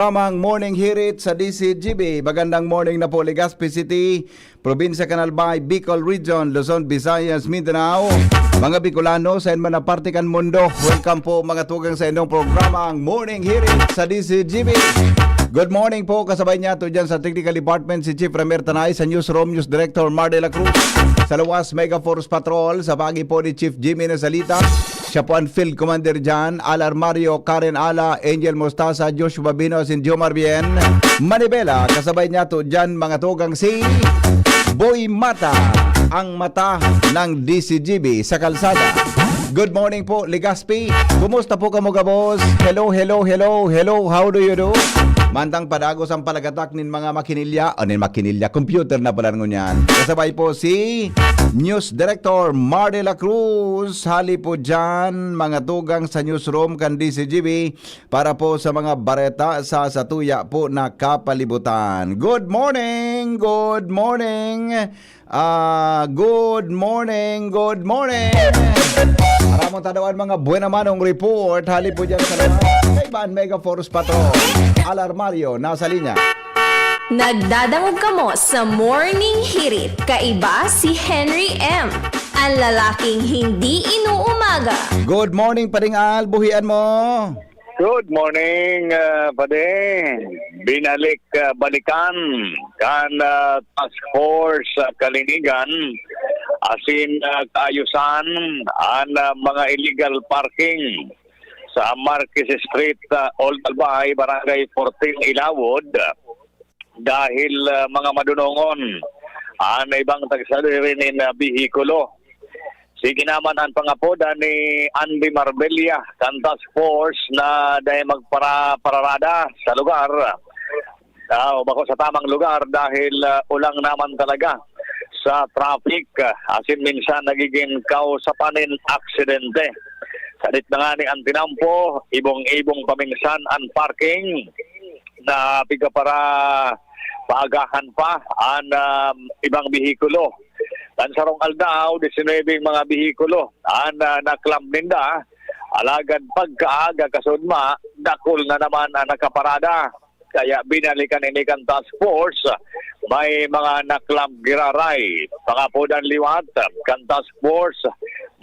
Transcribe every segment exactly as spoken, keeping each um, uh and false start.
Programang Morning Hirit sa D C G B. Magandang morning na po, Legazpi City, Probinsya kan Albay, Bicol Region, Luzon, Visayas, Mindanao. Mga Bicolano, sa man na parte kan mundo, welcome po, mga tugang, sa inyong programang Morning Hirit sa D C G B. Good morning po, kasabay niyato dyan sa Technical Department si Chief Ramer Tanay, sa Newsroom, News Director Mar de la Cruz, sa Luwas Mega Force Patrol, sa pagi po ni Chief Jimmy Nasalita, siya po ang Field Commander dyan, Al Armario, Karen Ala, Angel Mostasa, Joshua Babino, asin Jomar Bien Manibela. Kasabay niyato dyan, mga tugang, si Boy Mata, ang mata ng D C G B sa kalsada. Good morning po, Legazpi. Kumusta po kamo gabos? Hello, hello, hello, hello. How do you do? Mantang padagos ang palagatak nin mga makinilya, o nin makinilya, computer na pala ngunyan. Kasabay po si News Director Mar de la Cruz. Hali po dyan, mga tugang, sa newsroom kan D C G B para po sa mga bareta sa satuya po na kapalibutan. Good morning! Good morning! Ah, good morning, good morning. Para mo tadawan mga buena manong report, hali po dyan sa mga kaibahan Mega Force Patrol. Al Armario, nasa linya. Nagdadangog kamo sa Morning Hirit. Kaiba si Henry M, ang lalaking hindi inuumaga. Good morning, Paring Al. Buhian mo. Good morning, ah, pare. Binalik, ah, balikan kan, ah, Task Force sa Kalinigan asin, ah, kaayusan an, ah, mga illegal parking sa Marquez Street, ah, Old Albay, Barangay fourteen, Ilawod. Dahil, ah, mga madunongon an ibang tagsadiri nin, ah, behikulo. Sige naman an pangapodan ni Andy Marbella kan task force na dai magpara-, pararada sa lugar, ah, o bako sa tamang lugar dahil, ah, ulang naman talaga sa traffic, ah, asin minsan nagigin kausapan nin aksidente. Sadit na ngani an tinampo, ibong-ibong paminsan an parking na pigkapara paagahan pa an, um, ibang behikulo. Kan sarong aldaw, disinuybe mga behikulo an, ah, na-clamp ninda. Alagad pagkaaga kasudma, dakul na naman an nakaparada. Kaya binalikan ini kan task force, may mga na-clamp giraray. Pangapodan liwat kan task force,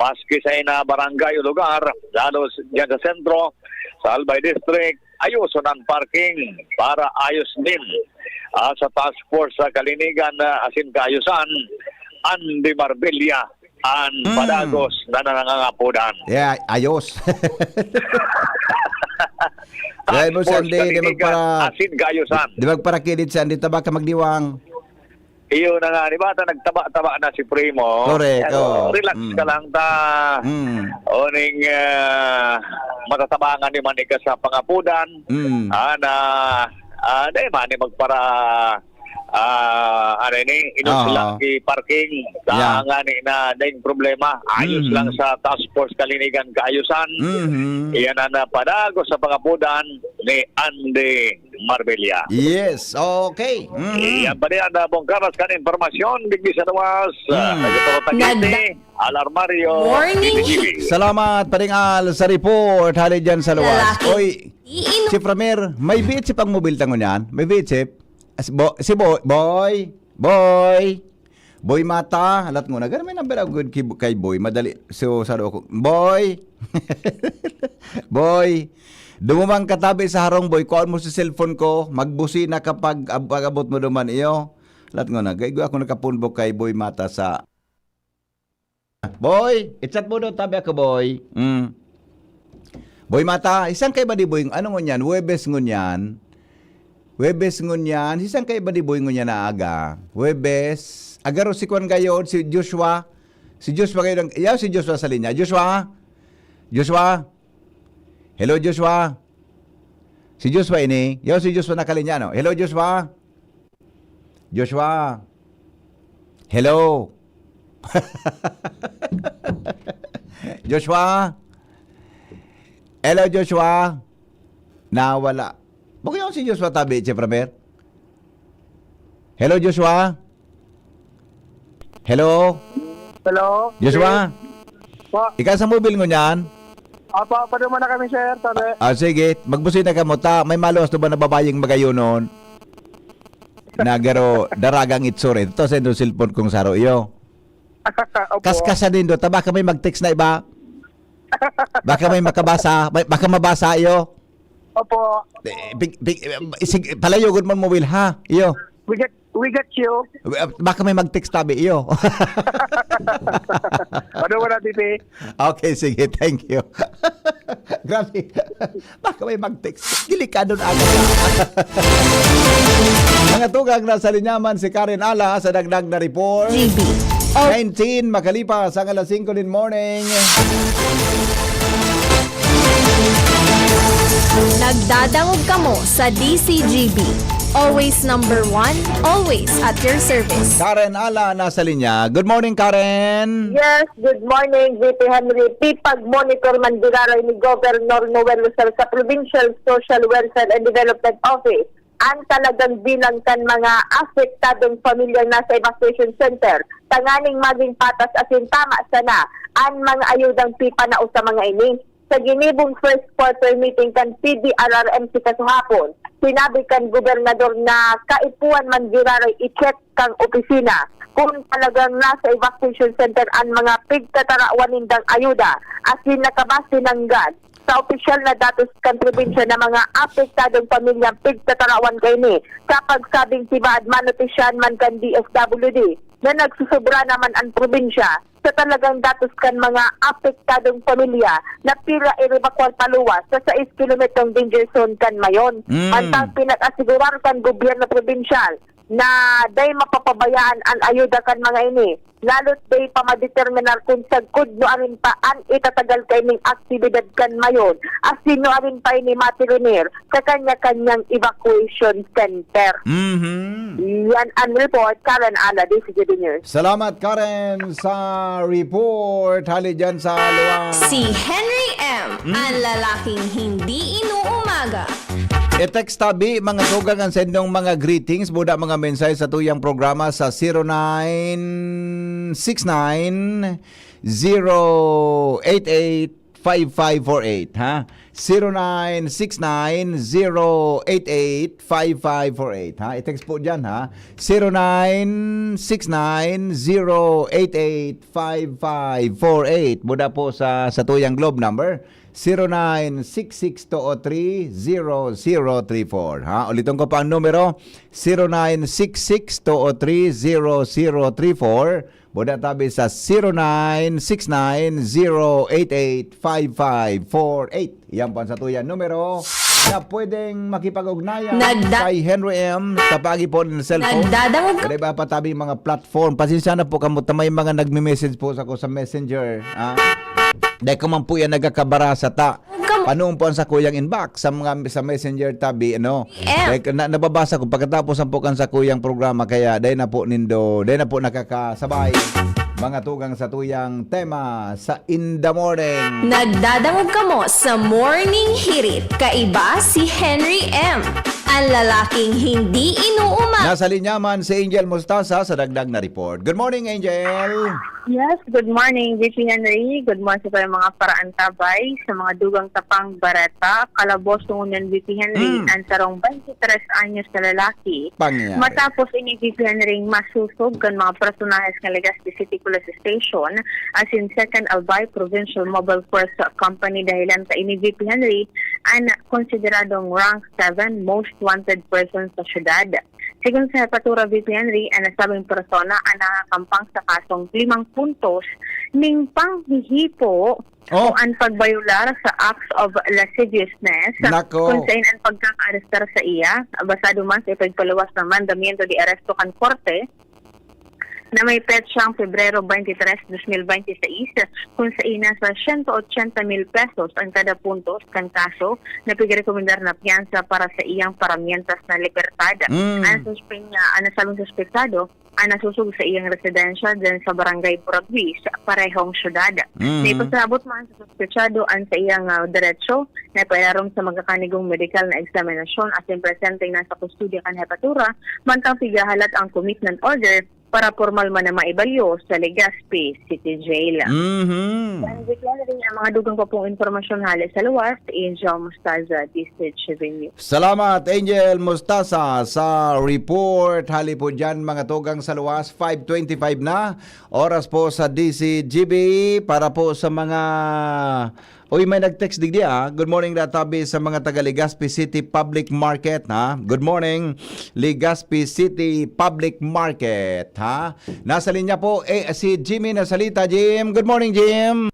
maski sa ina barangay o lugar, lalo s-, dyan sa sentro, sa Albay District, ayoson an parking para ayos din, ah, sa task force sa kalinigan, ah, asin kaayusan, Andy Marbella an Mm. padagos na nangangapodan. Yeah, ayos. Task Dahil mo, force Sandy, di kalinigan, magpara-, asin kaayusan. Di magparakidit, Sandy, taba ka magdiwang. Iyo na nga, di ba, ta nagtaba-taba na si Primo? Correct, Pero oo. relax Mm. ka lang ta. Mm. O ning, ah, matatabangan ni man ika sa pangapodan. Mm. Ah, na, ah, dai man ni magpara, ah, ano ini, inus Oo. laki parking. Sa Yeah. nga ni na daing problema. Ayos Mhm. lang sa task force kalinigan kaayusan. Mhm. Iyan ang napadagos sa pangapodan ni Andy Marbella. Yes, okay. Mhm. Iyan pa rin ang nabong karas kan impormasyon, digdi sa luwas, ah, Mm. sa Toro Taguig, Nagda- Alarmario, Morning. T V G B. Salamat, Paring Al, sa report. Hali dyan sa luwas. Lalaki. Oy, Iinom. Chief Ramer, may bitsip ang mobil tangon yan? May bitsip? As-, bo-, si Boy, Boy, Boy. Boy Mata, alat mo na. Gano'n may number ako good kay, kay Boy. Madali. So, sa ako, Boy. Boy. Dumumang katabi sa harong, Boy. Kuhaan mo sa cellphone ko. Magbusina kapag ab-, pag-abot mo duman iyo. Alat mo na. Gaigo ako nakapunbok kay Boy Mata sa Boy, i-chat mo daw tabi ako, Boy. Mm. Boy Mata, isang kay ba di, Boy? Ano ngunyan? Huwebes ngunyan? Huwebes ngunyan? Isang kay ba di, Boy, ngunyan na aga? Huwebes? Agaro si Kwan gayod, si Joshua. Si Joshua gayod ang, yaw si Joshua sa linya. Joshua? Joshua? Hello, Joshua? Si Joshua ini? Yaw si Joshua nakalinya, no? Hello, Joshua? Joshua? Hello? Joshua? Hello, Joshua? Nawala. Bakit yaw si Joshua tabi, Chief Ramer? Hello, Joshua? Hello? Hello? Joshua? Po. Ika sa mobil ngunyan? Opo, paduma na kami, sir. Tabi. Ah, sige. Magbusina kamo ta. May maluwas na ba na babayeng magayonon? Na garo, daragang itsura. Ito sa indong cellphone kong saro, iyo. Opo. Kaskasan nindo ta. Baka may mag-text na iba. Baka may makabasa. May, baka mabasa, iyo. Opo. Eh, big, big, eh, isig, palayogon mo, Will, ha? Iyo. We got, we got you. Eh, baka may mag-text tabi, iyo. Ano wala, T P? Okay, sige. Thank you. Grabe. Baka may mag-text. Delikado na agad. Mga tugang, nasa linya man si Karen Ala sa dagdag na report. G B. Oh. Nineteen, makalipas ang alas singko din morning. Nagdadangog kamo sa D C G B. Always number one, always at your service. Karen Ala nasa linya. Good morning, Karen. Yes, good morning, V P Henry. Pipag-monitor man giraray ni Governor Noel Rosal sa Provincial Social Welfare and Development Office ang talagang bilang kan mga apektadong pamilyang nasa evacuation center tanganing maging patas asin tama sana an mga ayudang pipanao sa mga ini. Sa ginibong first quarter meeting kan P D R R M C kasuhapon, sinabi kan gobernador na kaipuhan man giraray i-check kan opisina kung talagang nasa evacuation center an mga pigtatarawan nindang ayuda asin nakabase nanggad sa opisyal na datos kan probinsya na mga apektadong pamilyang pigtatarawan kaini sa pagsabing tibaad manotisyahan man kan D S W D na nagsusobra naman an probinsya sa talagang datos kan mga apektadong pamilya na pira irebakwar paluwas sa sais kilometrong danger zone kan Mayon. Mm. Mantang pinag-asigurar kan gobyerno probinsyal na dai mapapabayaan an ayuda kan mga ini, lalo't dai pa madeterminar kun sagkod nuarin pa an itatagal kaining aktibidad kan Mayon, asin nuarin pa ini matirinir sa kanya-kanyang evacuation center. Mhm. Yan ang report, Karen Ala, D C G B News. Salamat, Karen, sa report. Hali dyan sa luwang. Si Henry M, Mm. ang lalaking hindi inuumaga. I-text tabi, mga tugang, ang sendong mga greetings, buda mga mensahe sa tuyang programa sa zero nine six nine, zero eight eight, five five four eight, ha? Zero nine six nine, zero eight eight, five five four eight, ha? I-text po dyan, ha? Zero nine six nine, zero eight eight, five five four eight. Buda po sa, sa tuyang Globe number, zero nine six six two o three, zero zero three four, ha? Ulitin ko pa ang numero, zero nine six six two o three, zero zero three four. Buda tabi sa zero nine six nine, zero eight eight, five five four eight. Yan po ang satuyang numero na pwedeng makipag-ugnayan Nagda- kay Henry M sa pag-ipon ng cellphone. Nagdadangog ka- Wala iba pa tabi mga platform. Pasensya na po kamo ta may mga nagme-message po sa ko sa Messenger. Ah? Dahil ko man po yan nagkakabara sa ta. Kam- Panoon po ang sa kuyang inbox sa mga sa Messenger tabi, ano? M. Dahil na, nababasa ko pagkatapos ang po kan sa kuyang programa, kaya dahil na po nindo, dahil na po nakakasabay mga tugang sa tuyang tema sa In the Morning. Nagdadangog kamo sa Morning Hirit. Kaiba si Henry M, ang lalaking hindi inuuma. Nasa linya man si Angel Mostasa sa dagdag na report. Good morning, Angel. Yes, good morning, V P Henry. Good morning sa mga paraantabay, sa mga dugang tapang bareta. Kalabos ngunyan, V P Henry, Mm. ang sarong twenty-tres anyos na lalaki. Pangyayari. Matapos ini, V P Henry, masusog kan mga personahes ng Legazpi City Police Station, asin Second Albay Provincial Mobile Force Company, dahilan ta ini, V P Henry, ang konsideradong rank seven most wanted person sa syudad. Sigon sa Hepatura V P N R I, an nasabing persona an nakakampang sa kasong limang puntos ning panghihipo Oh. o an pagbayolar sa acts of lasciviousness, Nako. kun sain an pagkakaarestar sa iya, basado man sa ipagpaluwas na mandamiento de aresto kan korte, na may petsang Pebrero twenty-three, dos mil bente seis, kun sain nasa siyento ochenta mil pesos an kada puntos kan kaso na pigrekomendar na piyansa para sa iyang paramientas na libertad. Mm. Ang suspe-, ang nasabing suspetsado, ang nasusog sa iyang residensya dyan sa Barangay Buragwi, sa parehong syudad. Mm. Naipasabot man sa suspetsado ang sa iyang, ah, derecho na ipailarom sa magkakanigong medikal na eksaminasyon asin presenteng nasa kustodiya kan Hepatura, mantang pigahalat ang commitment order para pormal man na maibalyo sa Legazpi City Jail. Mhm. Yan, Vic, yan na rin ang mga dugang pa pong impormasyon hale sa luwas. Angel Mostaza, D C G B News. Salamat, Angel Mostaza, sa report. Hali po dyan, mga tugang sa luwas, five twenty-five na. Oras po sa D C G B para po sa mga Uy, may nag-text digdi, ah. Good morning, Databi, sa mga taga Legazpi City Public Market, ha? Good morning, Legazpi City Public Market, ha? Nasa linya po, eh, si Jimmy Nasalita. Jim, good morning, Jim.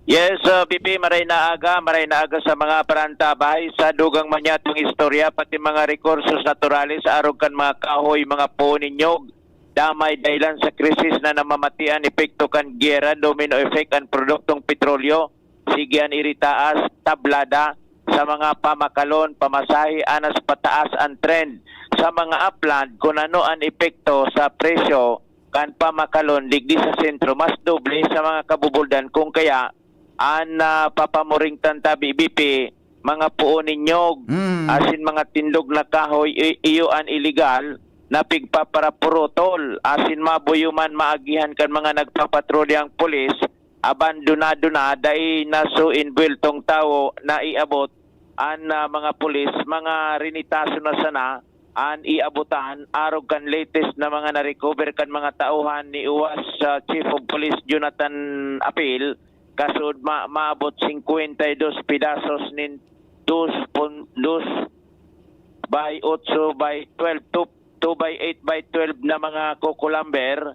Yes, uh, P P, maray na aga, maray na aga sa mga parantabay. Sa dugang man yatong istorya, pati mga rekursos naturales, arog kan mga kahoy, mga puon nin nyog, damay dahilan sa krisis na namamatian, epekto kan giyera, domino effect, an produktong petrolyo, sige an iritaas, tablada sa mga pamakalon, pamasahe, anas pataas an trend sa mga upland kun ano an epekto sa presyo kan pamakalon digdi sa sentro, mas doble sa mga kabubuldan. Kung kaya, an, ah, papamuring tantabi, B P, mga puon nin nyog, Mm. asin mga tindog na kahoy, i-, iyo an iligal na pigpaparapurutol, asin mabuyo man maagihan kan mga nagpapatrolya ang pulis, abandonado na, dai na so enbuweltong tawo na iabot an, ah, mga pulis, mga rinitaso na sana an iabotan, arog kan latest na mga na-recover kan mga tauhan ni uwas sa Chief of Police Jonathan Apil, kasud ma-, maabot singkwenta y dos pedazos nin dos pon-, dos by otso by twelve, two, two by eight by twelve na mga kukulamber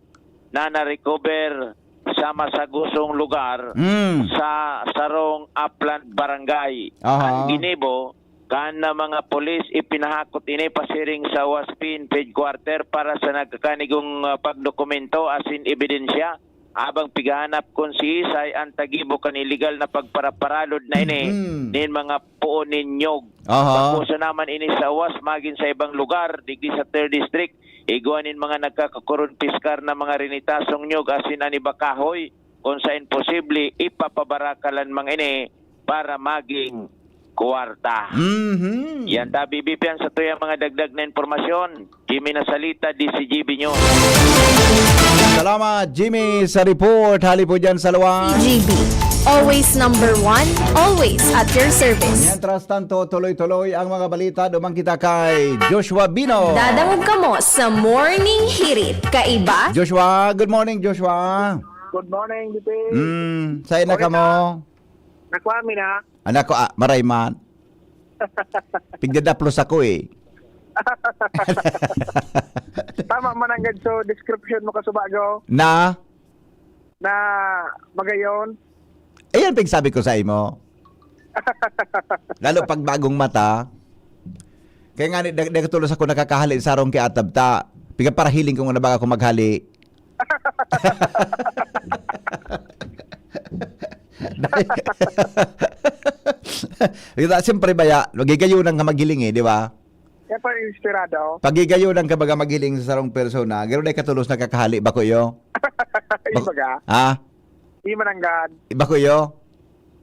na na-recover sa masagosong lugar Mm. sa sarong upland barangay. Aha. An ginibo kan na mga pulis, ipinahakot ini pasiring sa Waspin Headquarter para sa nagkakanigong, ah, pagdokumento asin ebidensya. Habang pighahanap kun siisay an tagibo kan iligal na pagparaparalod na ini Mhm. nin mga puon nin nyog. Aha. Bako sana man ini sa uwas, magin sa ibang lugar, digdi sa third district, igwa nin mga nagkakakoron piskar na mga rinitasong nyog asin an iba kahoy, kun sa imposible, ipapabarakalan man ini para magin kwarta. Mhm. Yan ta, B B P, an satuyang mga dagdag na impormasyon. Jimmy Nasalita, D C G B News. Salamat, Jimmy, sa report. Hali po dyan sa luwas. C G B. Always number one, always at your service. Mientras tanto, tuloy-tuloy ang mga balita. Duman kita kay Joshua Bino. Dadangog kamo sa Morning Hirit. Kaiba? Joshua, good morning, Joshua. Good morning, B P. Mm, sain na Morning, kamo? Nakuha mi na. Anak ko, ah, maray man. Pigdadaplos ako eh. Tama man ang ganito, description mo, Kasubago. Na? Na magayon. Ayan, pigsabi ko sa imo. Lalo pag bagong mata. Kaya nga, di, di, di katulos ako nakakahali sa sarong kiatab ta. Piga para hiling ko nga na baga ako maghali. Dahil, kita, siyempre baya, magigayunan ka maghiling eh, di ba? Kaya pa inspirado. Pagigayonan ka baga maghiling sa sarong persona, garo na katulos nakakahali, bako iyo? Bak- Ibaga. Ha? Di mananggad. Bako iyo?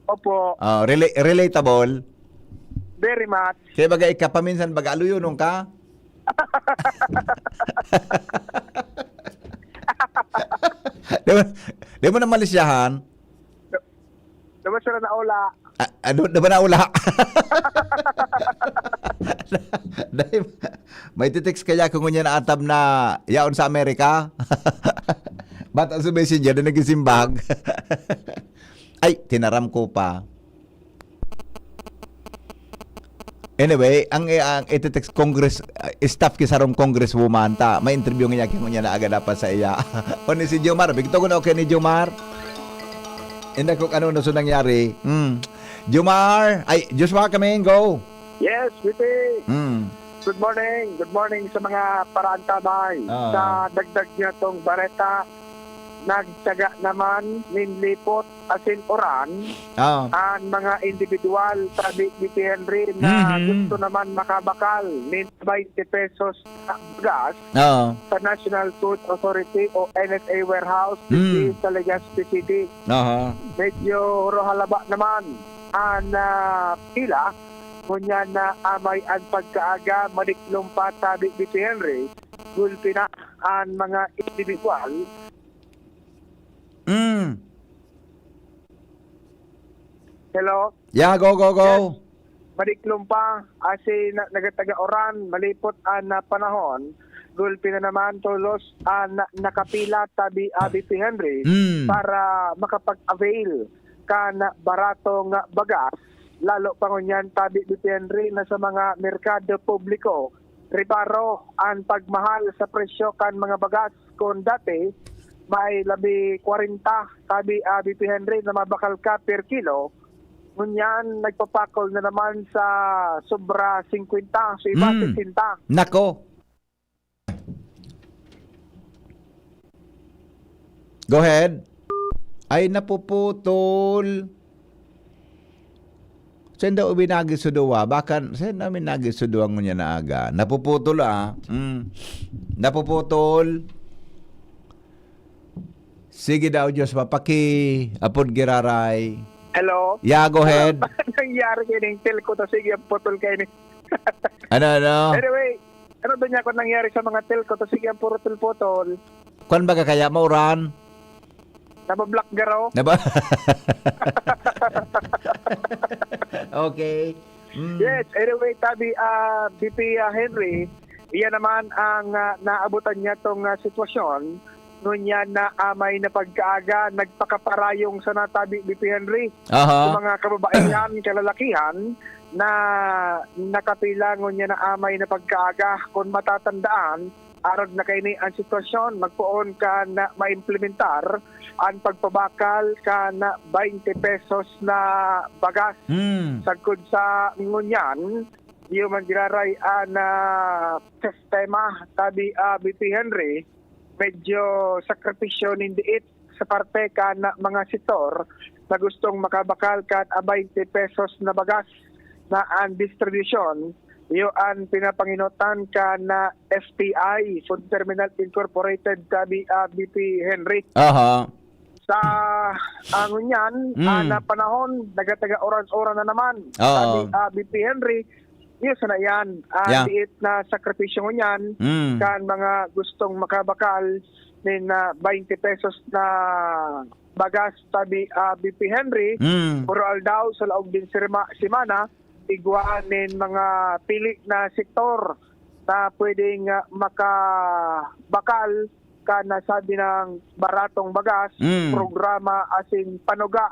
Opo. Oh, rela- relatable? Very much. Kaya baga ika, paminsan baga aluyunon ka? Di mo, di mo na malisyahan? Di ba sila naula? Ah, ano, di ba naula? Dahil may titext kaya kung ngunyan na atab na yaon sa Amerika? Bata sa messenger na nagsimbag. Ay, tinaram ko pa. Anyway, ang, eh, ang iti-text Congress, uh, staff ki sarong congresswoman ta, may interview nga niya, kaya niya na aga dapat sa iya. O ni si Jomar, bigto ko na okay ni Jomar. Hindi ko ano na so nangyari. Hmm. Jomar, ay, Joshua kami, go. Yes, P P. Hmm. Good morning. Good morning sa mga paraantabay. Ah. Sa dagdag niya tong bareta, nagtaga naman nin lipot asin uran Ah. an mga individual, sabi ni Henry, na Mhm. gusto naman makabakal nin twenty pesos na gas Oo. sa National Food Authority o N F A warehouse Mm. dito sa Legazpi City. Aha. Medyo rohalaba naman an, ah, pila. Ngunyan na amay an pagkaaga, madiklom pa, sabi ni Henry, gulpi na an mga indibidwal. Mm. Hello? Yeah, go, go, go. Yes. Madiklom pa, asin nagataga uran, malipot an, ah, panahon. Gulpi na naman, tolos an nakapila tabi, ah, B P Henry, mm, para makapag-avail kan baratong bagas, lalo pa ngunyan tabi, B P Henry, na sa mga merkado publiko. Ribaro an pagmahal sa presyo kan mga bagas. Kun dati, may labi kwarenta, sabi, ah, B P Henry, na mabakal ka per kilo, ngunyan nagpapakol na naman sa sobra singkwenta, so iba, mm, sesenta. Nako. Go ahead. Ay, napuputol. Saan daw ibinagi sa duwa? Bakan, saan namin nagi sa duwa ngunyan na aga? Napuputol, ah. Mm. Napuputol. Sige daw, Diyos, mapaki, apod giraray. Hello? Yeah, go ahead. Ano ba nangyari kayo ng telco? Ta sige, ang putol kayo ni. Ano, ano? Anyway, ano ba niya kung nangyari sa mga telco? Ta sige, ang puro putol. Kwan baga kaya mauran? Nabablock garo. Naba- Okay. Mm. Yes, anyway, tabi, ah, B P, ah, Henry, iyan naman ang, ah, naabutan niya tong, ah, sitwasyon. Ngunyan na amay na pagkaaga, nagpakaparayong sana tabi, B P Henry, aha, sa mga kababaihan, kalalakihan, na nakapila ngunyan na amay na pagkaaga. Kung matatandaan, arog na kaini an sitwasyon, magpoon kan maimplementar an pagpabakal kan baynte pesos na bagas. Hmm. Sagkod sa ngunyan, iyo man giraray an, ah, sistema, tabi, ah, B P Henry, medyo sakripisyo nin diit sa parte kan mga sektor na gustong makabakal kan, ah, baynte pesos na bagas na an distribusyon. Iyo an pinapanginotan kan, ah, F T I, Food Terminal Incorporated, tabi, ah, B P Henry. Aha. Sa, ah, ngunyan, mm, ah, na panahon, nagataga oras-oras na naman. Oo. Sabi, ah, B P Henry, iyo sana yan. Ah, yeah. Diit na sakripisyo ngunyan, mm, kan mga gustong makabakal nin, ah, baynte pesos na bagas, tabi, ah, B P Henry, mm, puro aldaw sa laog din sirma-, semana, igwa nin mga pili na sektor na pwedeng, ah, makabakal kan nasabi ng baratong bagas, mm, programa asin panuga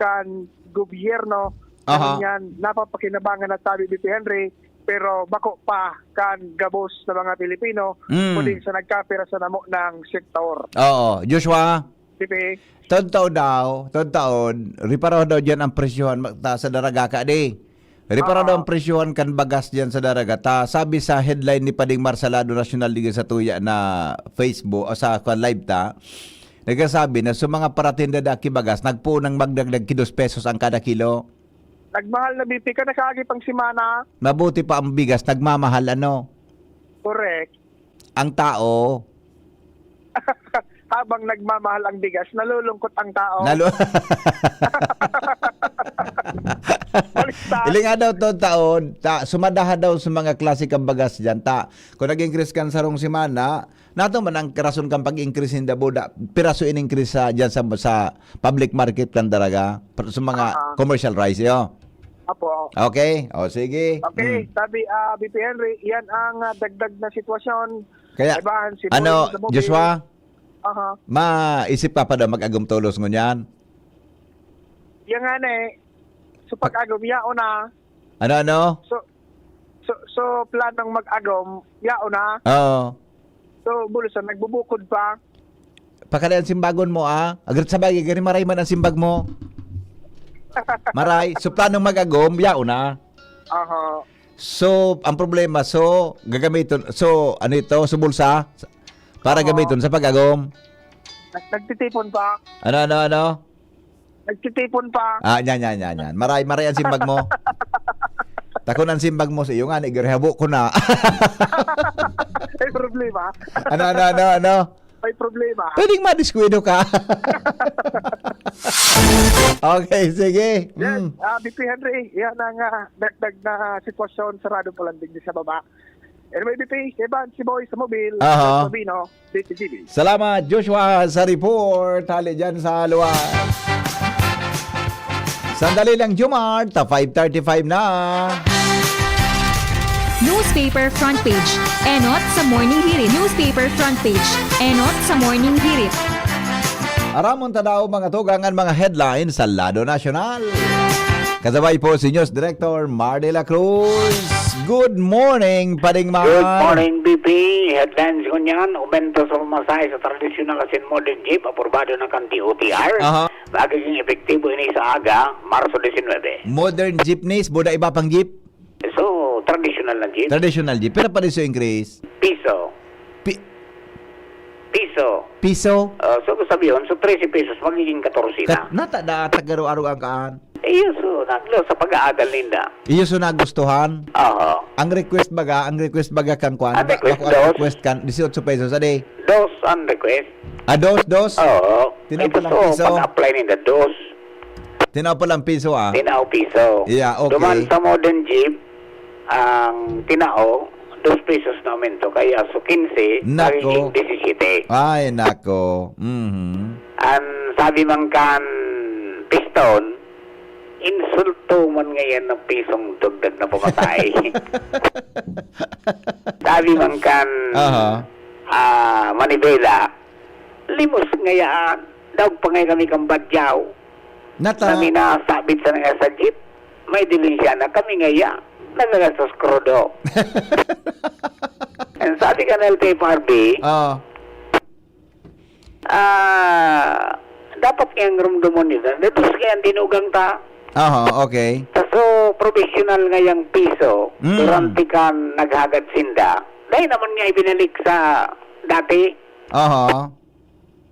kan gobyerno. Aha. Yan, napapakinabangan na tabi, B P Henry, pero bako pa kan gabos na mga Pilipino, mm, kundi sa nagkapira sa namo ng sektor. Oo. Joshua? Sige. Taon-taon daw, taon-taon, riparo daw diyan ang presyohan, ma-, ta-, sa daraga ka, di? Riparo, ah, daw ang presyohan kan bagas diyan sa daraga. Ta, sabi sa headline ni Pading Marsalado National League sa tuya na Facebook, o sa, kwan, live ta, nagsasabi na sa mga paratinda da ki bagas, nagpunang magdagdag ki dos pesos ang kada kilo. Nagmahal na, B P, ka nakaagi pang semana. Mabuti pa ang bigas, nagmamahal, ano? Correct. Ang tao. Habang nagmamahal ang bigas, nalulungkot ang tao. Nalu- Baliktad. Iling nga daw to taon, ta, sumadaha daw sa mga klase kang bagas dyan. Ta, kung nag-increase kan sarong semana, nato man ang rason kang pag-increase in the boda, piraso in-increase sa, dyan sa, sa public market kan daraga, sa mga, aha, commercial rice, yo. Apo. Okay? O, sige. Okay, hmm, sabi, ah, B P Henry, yan ang, ah, dagdag na sitwasyon. Kaya, kaibahan si ano, Boy, Joshua? Aha. Maisip ka pa daw mag-agom tolos ngunyan? Yan nga na eh. So, pag-agom, yaon na. Ano, ano? So, so, so, planong mag-agom, yaon na. Oo. So, bulusan, nagbubukod pa. Pakali ang simbagon mo, ah. Agrit sa bagay, gani maray man ang simbag mo. Maray. So, planong mag-agom, yaon na. Aha. So, ang problema, so, gagamiton, so, ano ito? So, bulsa? Para, aha, gamiton sa pag-agom? Nag-, nagtitipon pa. Ano, ano, ano? Nagtitipon pa. Ah, yan, yan, yan, yan. Maray, maray ang simbag mo. Takon ang simbag mo sa iyo nga, ni Gary, habo ko na. May problema. Ano, ano, ano, ano? May problema. Pwedeng madiskwento ka. Okay, sige. Yes, mm, ah, B P Henry, yan ang, ah, dagdag na sitwasyon, sarado pa lang din sa baba. Anyway, B P, si Evan, si Boy sa mobil, Aha. Sabino, D C G B. Salamat, Joshua, sa report. Hali dyan sa luwas. Sandali lang, Jumar. Ta five thirty-five na. Newspaper front page. Enot sa Morning Hirit. Newspaper front page. Enot sa Morning Hirit. Aramon ta daw, mga tugang, an mga headlines sa lado nasyonal. Kasabay po si News Director Mar de la Cruz. Good morning, Paring Mar. Good morning, B P. Headlines ko niyan, aumento sa pamasahe sa tradisyonal asin modern jeep, aprobado na kan D O T R. Aha. Magiging epektibo ini sa aga, Marso diecinuebe. Modern jeepneys, buda iba pang jeep? So, tradisyonal na jeep. Traditional jeep. Pero pa rin sa increase. Piso. Pi- Piso. piso? Uh, so, sabi yun, so trece pesos, magiging katorse na. Kat nata da tagaro-aro ang kaan. Iyo, so, naglo sa pag-aagal ninda. Iyo so nagustuhan. Oo. Ang request baga, ang request baga kan kuan. Ang request, Ako ang dos. request kan dieciocho pesos a day. Dos ang request. Ah, dos, dos? Oo. Tinaw Ito palang so, piso. Pag-apply ninda, dos. Tinaw palang piso ah. Tinaw piso. Yeah, okay. Duman sa modern jeep, ang tinao, dos pesos na aumento. Kaya so quince, Nako. Magiging disisiyete. Ay, nako. Mhm. Ang sabi man kan piston, insulto man ngayon ng pisong dagdag na pamasahe. Sabi man kan Aha. ah, manibela, limos ngayaan. Daog pa ngayon kami kan Badyaw. Nata. Na minasabit sa nga sa jeep, may dilihensya na kami ngaya. Nagagastos krudo. And sabi kan L T F R B, Ah. ah, dapat kayang rumdumon nila. Dados kaya ang dinugang ta. Aha, okay. Kaso professional ngayang piso, Mm. durante kan naghagad sinda, dahil naman nga ibinalik sa dati. Aha.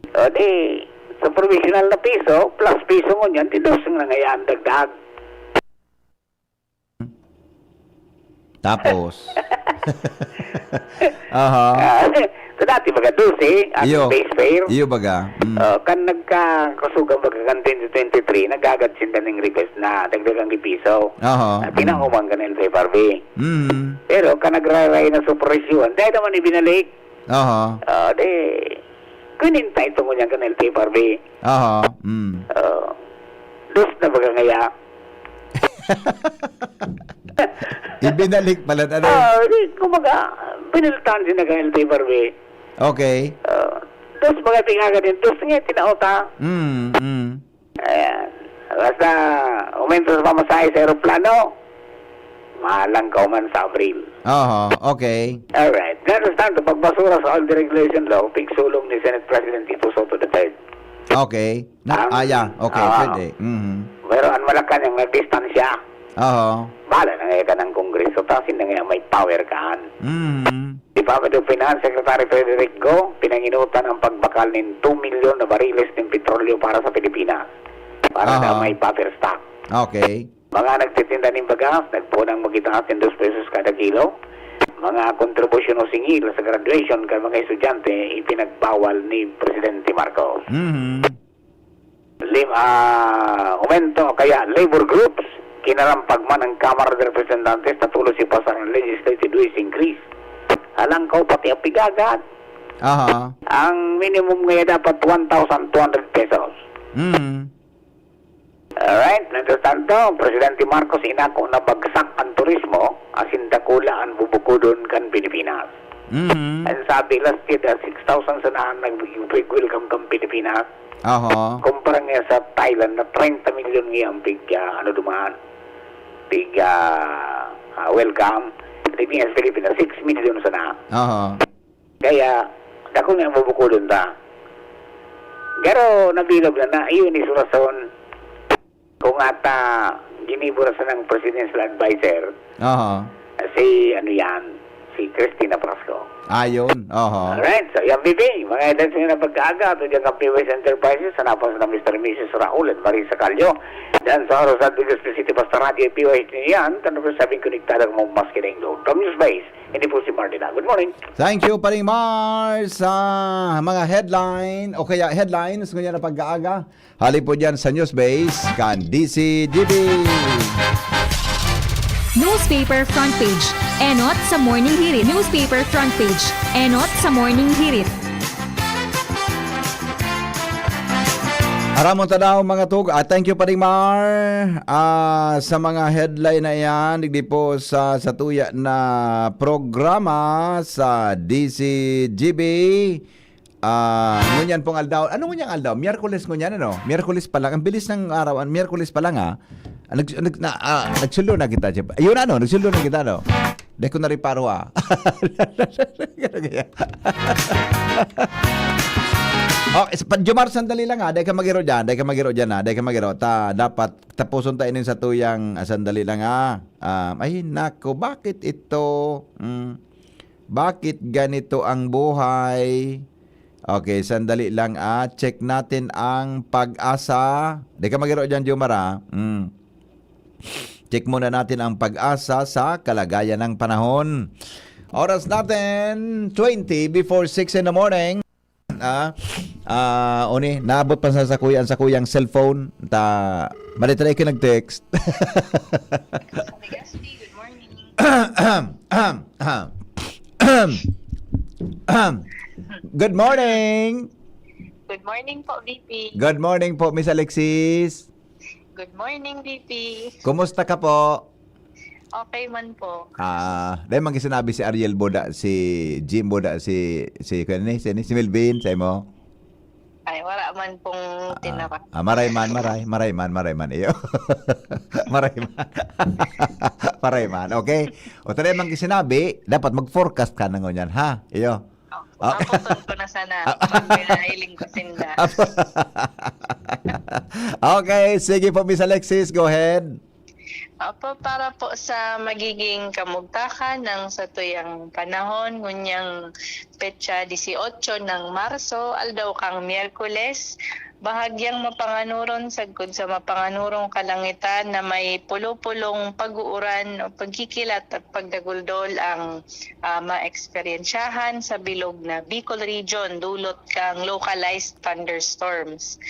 O di, sa professional na piso, plus piso ngunyan, di dos na ngayaan dagdag. Tapos. Aha. Ah, sa dati baga dose, ang Iyo. Base fare. Iyo baga. Mm. Ah, kan nagkakasugan baga kan twenty twenty-three, naghagad sinda ning request na dagdagan ki piso. Aha. At tinahuman kan L T F R B. Mm. Pero kan nagraray na sa presyohan, dahil naman ibinalik. Aha. Ah, di, kwinenta ito ngunyan kan L T F R B. Aha. Mm. Ah, dos na baga ngaya. Ibinalik pala, ano? Ah, di, kumbaga, piniltan sila kan L T F R B. Okay. Ah, dos baga pingaga din, dos nga tinaot, ha? Mm, mm. Ayan. Basta, aumento sa pamasahe sa aeroplano, mahalang ka man sa Abril. Aha, okay. Alright. Mientras tanto, pagbasura sa all deregulation law, pigsulong ni Senate President Tito Sotto the third. Okay. Na, Ang- ah, yeah. Okay, ah. pwede. Mhm. Pero ang Malacanang nagdistansya. Aha. Bahala na nga ka ng Kongreso, tasin na nga may power kaan. Mhm. Department of Finance Secretary Frederick Go, pinanginutan ang pagbakal nin two milyon na bariles ng petrolyo para sa Pilipinas. Para Aha. na may buffer stock. Okay. Mga nagtitinda nin bagas, nagpunang magitaas ng dos pesos kada kilo. Mga kontribusyon o singil sa graduation kan mga estudyante, ipinagbawal ni Presidente Marcos. Mhm. Lim, ah, aumento kaya labor groups, kinalampag man ang Kamara de Representantes na tulos ipasar ang legislated wage increase. Alang ko, pati ang pigagat. Aha. Ang minimum ngayon dapat one thousand two hundred pesos. Mhm. Alright, mientras tanto, Presidente Marcos inako na bagsak ang turismo, asin dakula ang bubukodon kan Pilipinas. Mhm. Ang sabi last year, six thousand sana ang nag-welcome kan Pilipinas. Aha. Kumpara nga sa Thailand na treinta milyon nga ang pig, ah, ano duman, pig, ah, ah, welcome. Hindi nga sa Pilipinas, six million sana. Aha. Kaya, dako nga bubukodon ta. Pero nabilog na na, iyon is rason kung ata ginibo na sa ng presidential advisor, Aha. si ano yan, si Christina Prasco. Ayon. Aha. Alright, so yan, B B, mga headlines ngayon ng pagkaaga, ato dyan kang P Y S Enterprises, hanapan sa Mister and Missus Raul at Marisa Callo. Diyan sa Rosal Legazpi City, basta radyo, P Y S niyo yan, tanong ko sabing konektado mo mas kinaing load. From News Base, hindi po si Martina. Good morning. Thank you, Paring Mars, sa mga headline o kaya headlines ngunyan na pag-aaga. Hali po dyan sa News Base kan D C G B. Newspaper front page. Enot sa Morning Hirit. Newspaper front page. Enot sa Morning Hirit. Aramon ta daw, mga tug-, ah, thank you, Paring Mar, ah, sa mga headline na iyan, digdi po sa, sa tuya na programa sa D C G B. Ah, ngunyan pong aldaw. Ano ngunyang aldaw? Miyerkules ngunyan, ano? Miyerkules pa lang. Ang bilis ng araw. Ang Miyerkules pa lang, ah. Ah, nag, nag, na, ah, nagsulo na kita, Jeff. Ayun, ano? Nagsulo na kita, no? Dahil ko nariparo, ah. Oh, is, pa, Jomar, sandali lang, ah. Dahil ka magiro dyan. Dahil ka magiro dyan, ah. Dahil ka magiro. Ta, dapat tapuson tayo nin sa tuyang, ah, sandali lang, ah. Ah, ay, nako, bakit ito? Mm. Bakit ganito ang buhay? Okay, sandali lang, ah. Check natin ang Pag-asa. Di ka magiro dyan, Jomar, ah. Mm. Check muna natin ang Pag-asa sa kalagayan ng panahon. Oras natin, twenty before six in the morning. Ah, ah, uni, naabot pa sa sakuyan, sakuyang cellphone. Ta, mali tayo kayo nag-text. Legaspi, good morning. Good morning! Good morning po, V P. Good morning po, Miss Alexis. Good morning, V P. Kumusta ka po? Okay man po. Ah, dahil man sinabi si Ariel Boda, si Jim Boda, si si kuwan ni, si, si Melvin, sa imo. Ay, wala man pong tinara. Ah, maray man, maray, maray man, maray man, iyo. Maray man. Maray man, okay? O, tayo man sinabi, dapat mag-forecast ka na ngunyan, ha? Iyo. Apo, apo, ko na sana. Pag pinahiling ko sinda. Okay, sige po, Miss Alexis, go ahead. Opo, para po sa magiging kamugtakan ng satuyang panahon, ngunyang petsa dieciocho ng Marso, aldaw kang Miyerkules, bahagyang mapanganuron sagkod sa mapanganurong kalangitan na may pulo-pulong pag-uuran o pagkikilat at pagdaguldol ang ah, maeksperyensyahan sa bilog na Bicol Region dulot kang localized thunderstorms.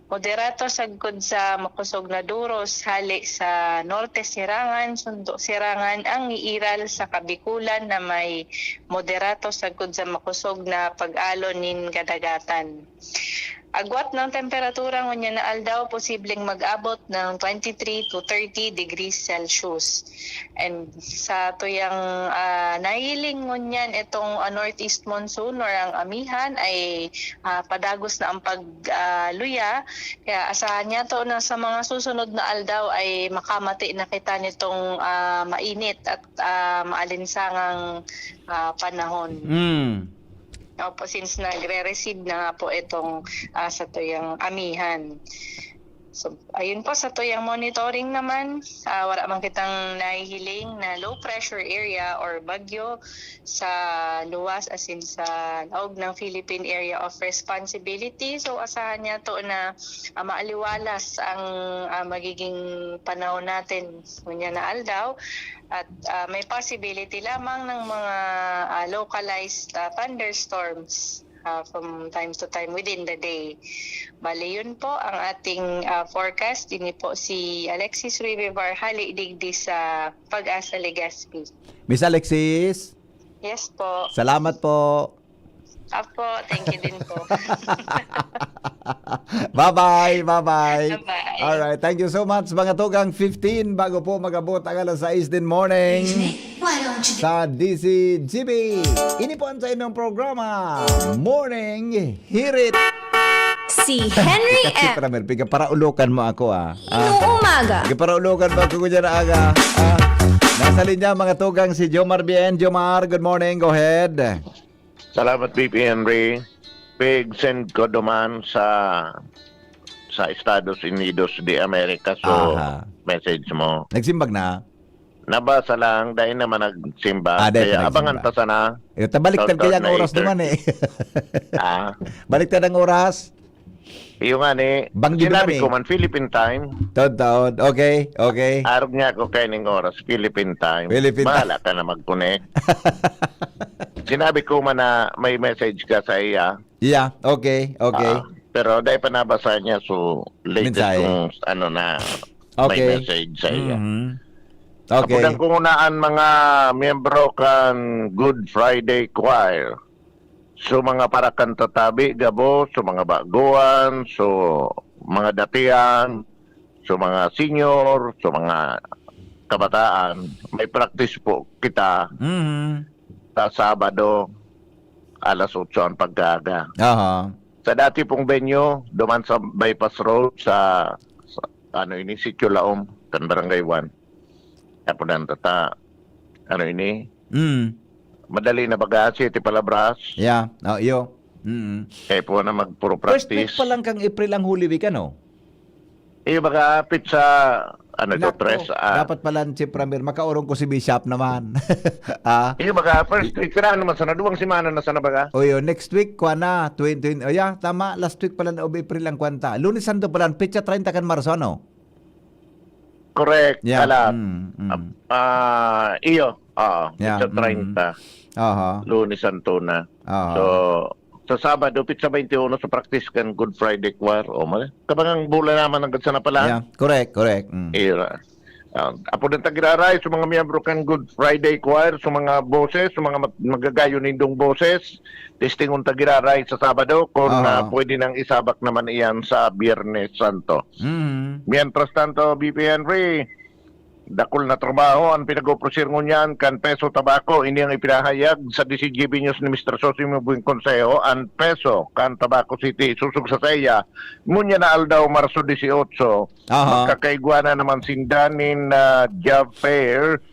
Moderato sagkod sa makosog na duros hali sa norte sirangan, sunto sirangan ang iiral sa Kabikulan na may moderato sagkod sa makosog na pag-alon nin kadagatan. Agwat ng temperatura ngunyan na aldaw posibleng mag-abot ng twenty-three to thirty degrees Celsius. And sa tuyang ah, nahiling ngunyan itong ah, northeast monsoon or ang amihan ay ah, padagos na ang pagluya. Kaya asahan niya to na sa mga susunod na aldaw ay makamati na kita nitong ah, mainit at ah, maalinsangang ah, panahon. Mm. Opo, since nagre-receive na nga po itong ah, sa tuyang amihan. So, ayun po, sa tuyang monitoring naman, ah, wala man kitang nahihiling na low pressure area or bagyo sa luwas, as in sa laog ng Philippine Area of Responsibility. So, asahan niya to na ah, maaliwalas ang ah, magiging panahon natin ngunyan na aldaw. At ah, may possibility lamang ng mga ah, localized ah, thunderstorms ah, from time to time within the day. Bali, yun po ang ating ah, forecast. Ini po si Alexis Rivivar, hali digdi sa Pag-asa, Legazpi. Miss Alexis, Yes po. salamat po. Apo, thank you din po. Bye-bye, bye-bye. Bye-bye. Alright, thank you so much, mga tugang fifteen, bago po magabot ang alas sais din morning sa D C G B. Ini po ang sa inyong programa, Morning Hirit. Si Henry M. Siyempre, Mel, piga paraulokan mo ako, ah. Ah, Inuumaga. piga paraulokan mo ako dyan, aga. Ah, nasa linya, mga tugang, si Jomar Bien. Jomar, good morning. Go ahead. Salamat, V P Henry. Pig-send ko duman sa sa Estados Unidos de America. So, Aha. message mo. Nagsimbag na? Nabasa lang, dahil naman nagsimba. Ah, dahil Kaya nagsimba. Abangan ta sana. Eh, tabaliktad Shout out kaya ang na oras eight thirty. naman eh. Ah, Baliktad ang oras. Yung nga ni, Banggi sinabi naman eh. Ko man, Philippine time. Taon-taon. Okay, okay. Arog niya ako kaya ning oras, Philippine time. Philippine time. Bahala ka na mag-connect. Sinabi ko man na may message ka sa iya. Yeah, okay, okay. Ah, pero dahil pa nabasa niya, so latest Mensahe. Kung ano na Okay. May message sa iya. Mhm. Okay. Apodan ko muna an mga miyembro kan Good Friday Choir. So, mga parakanta tabi, gabos, so, mga baguan, so, mga datian, so, mga senior, so, mga kabataan. May practice po kita Mhm. sa Sabado, alas otso ang pagkaaga. Aha. Sa dati pong venue, duman sa Bypass Road, sa, sa, ano ini, Sitio Laom, kan Barangay One. Apodan ta ta, ano ini? Mm. Madali na baga, siete palabras. Yeah. Oh, iyo. Mm. Kaya po na magpuro First week practice. pa lang kang April ang Holy Week, ano? Iyo, baga, pizza, ano ito, Nako, tres, ah. dapat pala, Chief Ramir, makaurong ko si Bishop naman. Ah? Iyo, baga, first week, pira naman sana, duwang semana na sana, baga. O yun, next week, kwa na, twenty, twenty, o yeah, tama, last week pala of April ang kwanta. Lunes Santo pala, petsa treinta kan Marso, ano? Correct, Yeah. alam. Mm, mm. Ah, iyo, oo, Yeah, petsa mm. treinta. Aha. Lunes Santo na. Aha. So, sa Sabado, petsa twenty-one, sa practice kan Good Friday Choir. O, mali. Kabangang bola naman ang gansa na pala. Yeah, correct, correct. Mm. Ira. Ah, apodan ta giraray sa mga miyembro kan Good Friday Choir, sa mga boses, sa mga mag-, magagayon nindong boses, testingon ta giraray sa Sabado, kung, Aha. ah, pwede nang isabak naman iyan sa Biyernes Santo. Mm. Mientras tanto, B P Henry, dakul na trabaho ang pinag-opresir ngunyan kan Peso Tabaco. Ini ang ipinahayag sa D C G B News ni Mister Sosimo Bueng Consejo, an Peso kan Tabaco City. Susog sa saiya, ngunyan na aldaw, Marso dieciocho, Aha. magkakaigwa na naman sinda nin, ah, job fair,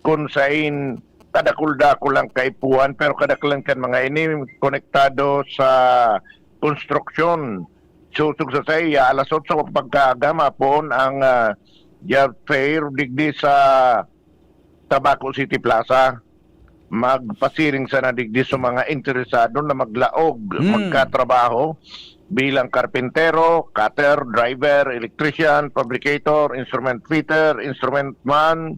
kun sain kadakul-dakul ang kaipuhan, pero kadaklan kan mga ini konektado sa konstruksyon. Susog sa saiya, alas otso pagkaaga, mapoon ang, ah, job fair digdi sa Tabaco City Plaza. Magpasiring sana digdi sa mga interesado na maglaog, Hmm. magkatrabaho bilang karpintero, cutter, driver, electrician, fabricator, instrument fitter, instrument man,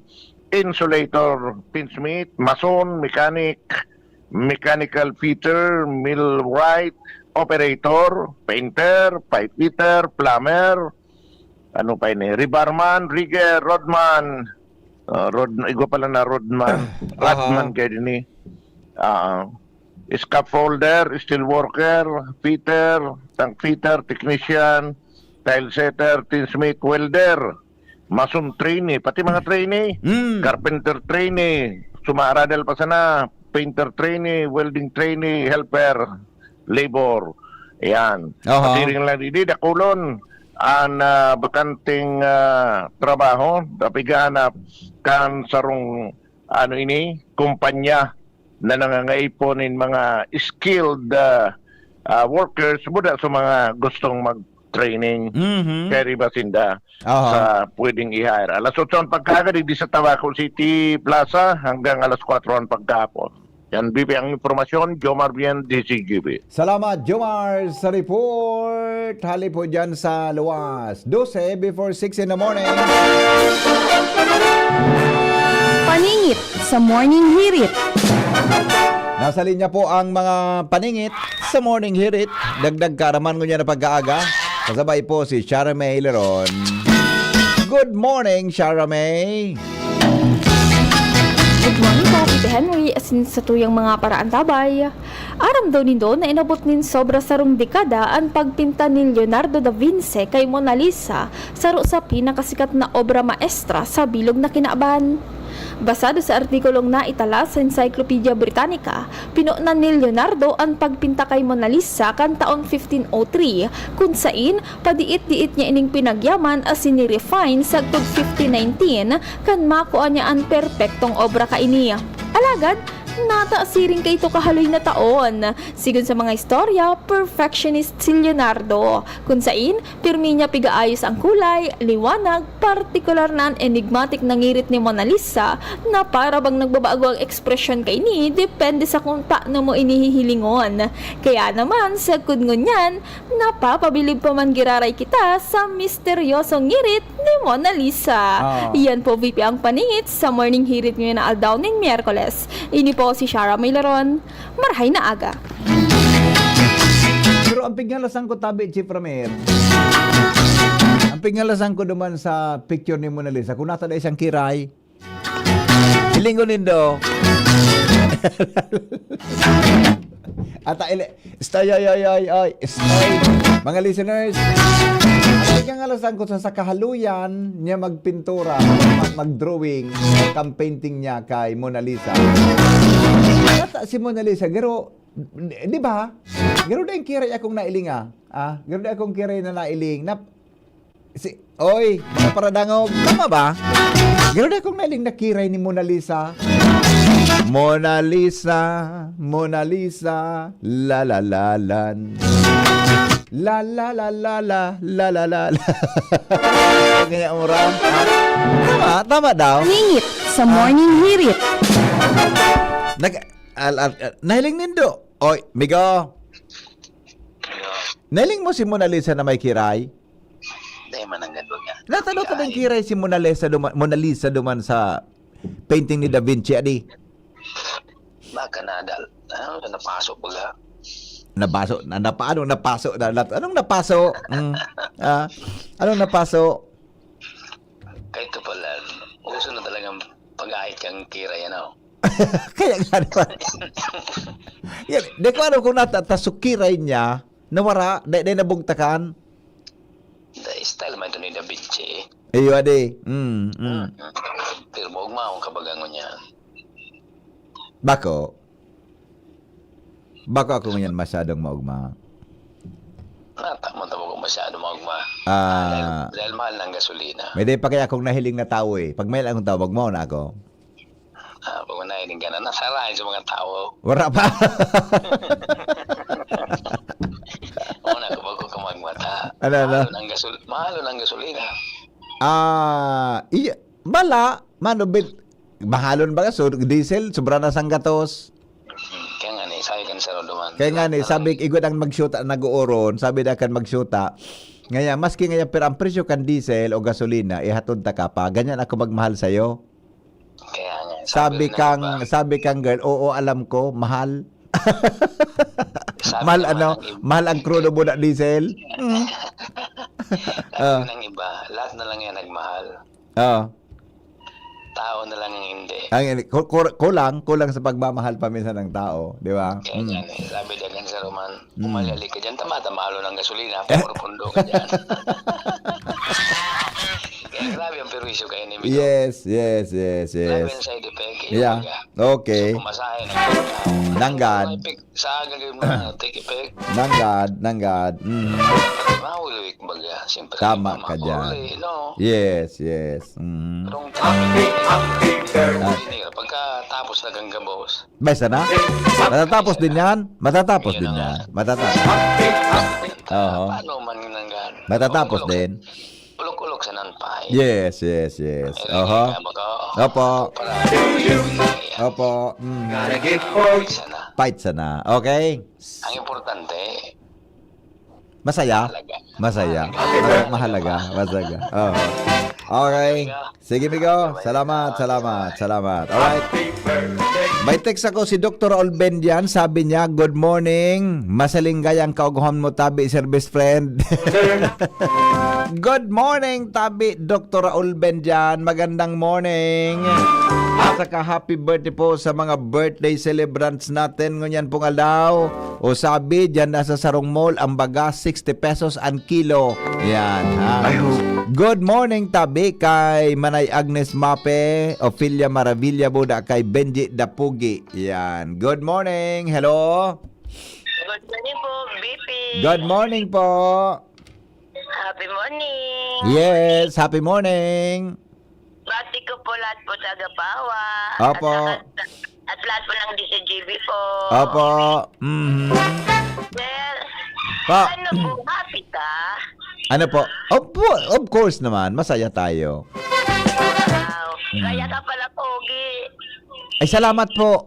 insulator, tinsmith, mason, mechanic, mechanical fitter, millwright, operator, painter, pipe fitter, plumber, ano pa ini? Rebarman, rigger, rodman. Ah, rod-, igwa pala na rodman. Aha. Rodman kayo din eh. Ah, scaffolder, steel worker, fitter, tank fitter, technician, tile setter, tinsmith, welder, mason trainee, pati mga trainee, Mm. carpenter trainee, sumaaradal pa sana, painter trainee, welding trainee, helper, labor. Yan. Aha. Pasiring lang, di, dakulon an, ah, bakanteng, ah, trabaho, dapiganap kan sarong, ano ini, kumpanya na nangangaipon nin mga skilled, ah, ah, workers, buda sa mga gustong mag-training. Mhm. Kaya riba sinda Aha. sa pwedeng i-hire. Alas otso ang pagkaaga, digdi sa Tabaco City Plaza, hanggang alas kwatro ang pagkahapon. Yan, B P ang impormasyon, Jomar Bien, D C G B. Salamat, Jomar, sa report. Hali po dyan sa luwas. Dose before six in the morning. Paningit sa Morning Hirit. Nasa linya po ang mga paningit sa Morning Hirit. Dagdag kaaraman ngunyan na pagkaaga. Kasabay po si Shara May Leron. Good morning, Shara May. Good morning po, Tito Henry. Asin sa tuyang mga paraantabay, aram daw nindo na inabot nin sobra sarong dekada an pagpinta ni Leonardo da Vinci kay Mona Lisa, saro sa pinakasikat na obra maestra sa bilog na kinaban. Basado sa artikulong naitala sa Encyclopedia Britannica, pinonan ni Leonardo an pagpinta kay Mona Lisa kan taon fifteen oh three, kun sain padiit-diit niya ining pinagyaman asin ni-refine sagkod fifteen nineteen kan makua niya an perpektong obra kaini. Alagad, nata siring kaito kahaloy na taon. Sigon sa mga istorya, perfectionist si Leonardo, kun sain pirmi niya pigaayos ang kulay, liwanag, partikular na an enigmatic na ngirit ni Mona Lisa na para bang nagbabago ang ekspresyon kaini depende sa kung tano mo ini hihilingon. Kaya naman, sagkod ngunyan, napapabilib pa man giraray kita sa misteryosong ngirit ni Mona Lisa. Ah. Iyan po, V P, ang paningit sa Morning Hirit ngayon na aldaw nin Miyerkules. Ini po si Shara Maylaron. Marhay na aga. Pero ang pignalasan ko, tabi, Chief Ramir, ang pignalasan ko duman sa picture ni Mona Lisa, kung nasa da isang kiray, Hilingon nindo. Ata ili-, stay, oy, oy, oy, oy, stay. Mga listeners, ika nga alas sangko sa, sa kahaluyan niya magpintura, mag-, mag-drawing, kan painting niya kay Mona Lisa. Ata si Mona Lisa, garo, di ba? Garo dai kiray akong nailing, ah. Ah, garo dai akong kiray na nailing. Nap-, si, oy, mga paradangog, tama ba? Garo dai akong nailing na kiray ni Mona Lisa. Mona Lisa, Mona Lisa, la la la lan. La la la la la, la la la la. Ganyan, Mora. Tama, tama daw. Ningit sa morning hirit. Nag-, al-, al-, al-, nahiling nindo. Oy, migo. Nahiling mo si Mona Lisa na may kiray? Dai man ang gado niya. Natano ka bang Kiray. Kiray si Mona Lisa duman, Mona Lisa duman sa painting ni Da Vinci, adi? Baka nadal. Ano, napaso baga. Nabaso, na, na, paano napaso? Na, na, anong napaso? Mm. Ah, anong napaso? Kaya ito pala, uso na talagang pag-ahit kang Kiray, ano? Kaya nga naman. Yan, di ko alam kung nata-, tasukiray niya, nawara, dai, dai nabugtakan. Da style man ito ni Da Vinci, eh. Iyo, adi. Mm, mm. Mm. Pero maugma akong kabagangon niya. Bako? Bako ako ngunyan masyadong maugma. Nata mo tamo ko masyado maugma. Ah. Dahil, dahil mahal ng gasolina. May di pa kaya akong nahiling na tao, eh. Pag may akong tao, magmao na ako. Ah, pag may nahiling ka na, nasarahan sa mga tao. Wala pa. Oo na, kapag ko kamagmata. Ano, ano? Mahal ng gasol-, mahal ng gasolina. Ah, iya, bala, mano, bil-, mahalon ba ka? So, diesel, sobra na sanggatos. Kaya nga ni, sabi kan Saro duman. Kaya nga ni, sabi, igod ang magsyuta, nag-uuron, sabi da kan magsyuta. Ngaya, maski ngaya, pero ang presyo kan diesel o gasolina, ihatod ta ka pa, ganyan ako magmahal sa'yo. Kaya nga, Sabi sabi ng kang, iba. Sabi kang girl, "Oo, alam ko, mahal." Sabi Mahal naman ano? ng iba. Mahal ang crudo mo na diesel? Mm. Sabi Ah. ng iba, lahat na lang yan nagmahal. Oo. Tao na lang ang hindi. Ang ini-, ku-, ku-, kulang, kulang sa pagmamahal paminsan ng tao, di ba? Kaya Mm. yan eh, sabi niya, "Gansa Roman, Mm. umalyali ka dyan, tama, tama, mahal ang gasolina, Eh. puro pundo ka dyan." Kaya grabe ang perwisyo kayo ni Migo. Yes, yes, yes, Grabe yes. ang side effect, eh, Yeah. kumbaga. Okay. So, pumasahe ng Nanggad. Sa gagawin mo na, take effect. Nanggad, nanggad. Mm. Mahuli, kumbaga, siyempre, Tama ka dyan. mahuli, no? Yes, yes. Mm. Pero ang traffic, Happy, happy birthday. Pagkatapos na kang gabos. Basta na? Matatapos din yan? Matatapos Yun din na yan. nga. Matatapos. Oho. Paano man yun ang gan-, Matatapos Kung din. Ulok-ulok sa nanpay. Yes, yes, yes. Oho. Opo. Para Opo. Mm. Gotta get bored. Sana. Fight sana. Okay. Ang importante, Masaya? Mahalaga. Masaya. Mahalaga. Mahalaga. Masaya. Oo. Okay. Sige, Migo. Salamat, salamat, salamat. Alright. May text ako si Doktor Olbendian. Sabi niya, "Good morning. Masalinggay ang kaugahan mo, tabi, service friend." Good morning, tabi, Doktor Olbendian. Magandang morning. At saka happy birthday po sa mga birthday celebrants natin ngunyan pong aldaw. O sabi, diyan na sa Sarong Mall, ang baga, sixty pesos ang kilo. Yan, ha? Good morning, tabi, kay Manay Agnes Mape, Ofelia Maravilla, buda kay Benji Dapugi. Yan. Good morning. Hello. Good morning po, B P. Good morning po. Happy morning. Yes, happy morning. Bati ko po lahat po sa Agapawa. Opo. At saka, at lahat po ng D C G B po. Opo. Mhm. Sir, Pa- ano po, happy ka? Ano po? Opo, of course naman, masaya tayo. Wow. Mm. Kaya ka pala pogi. Ay, salamat po.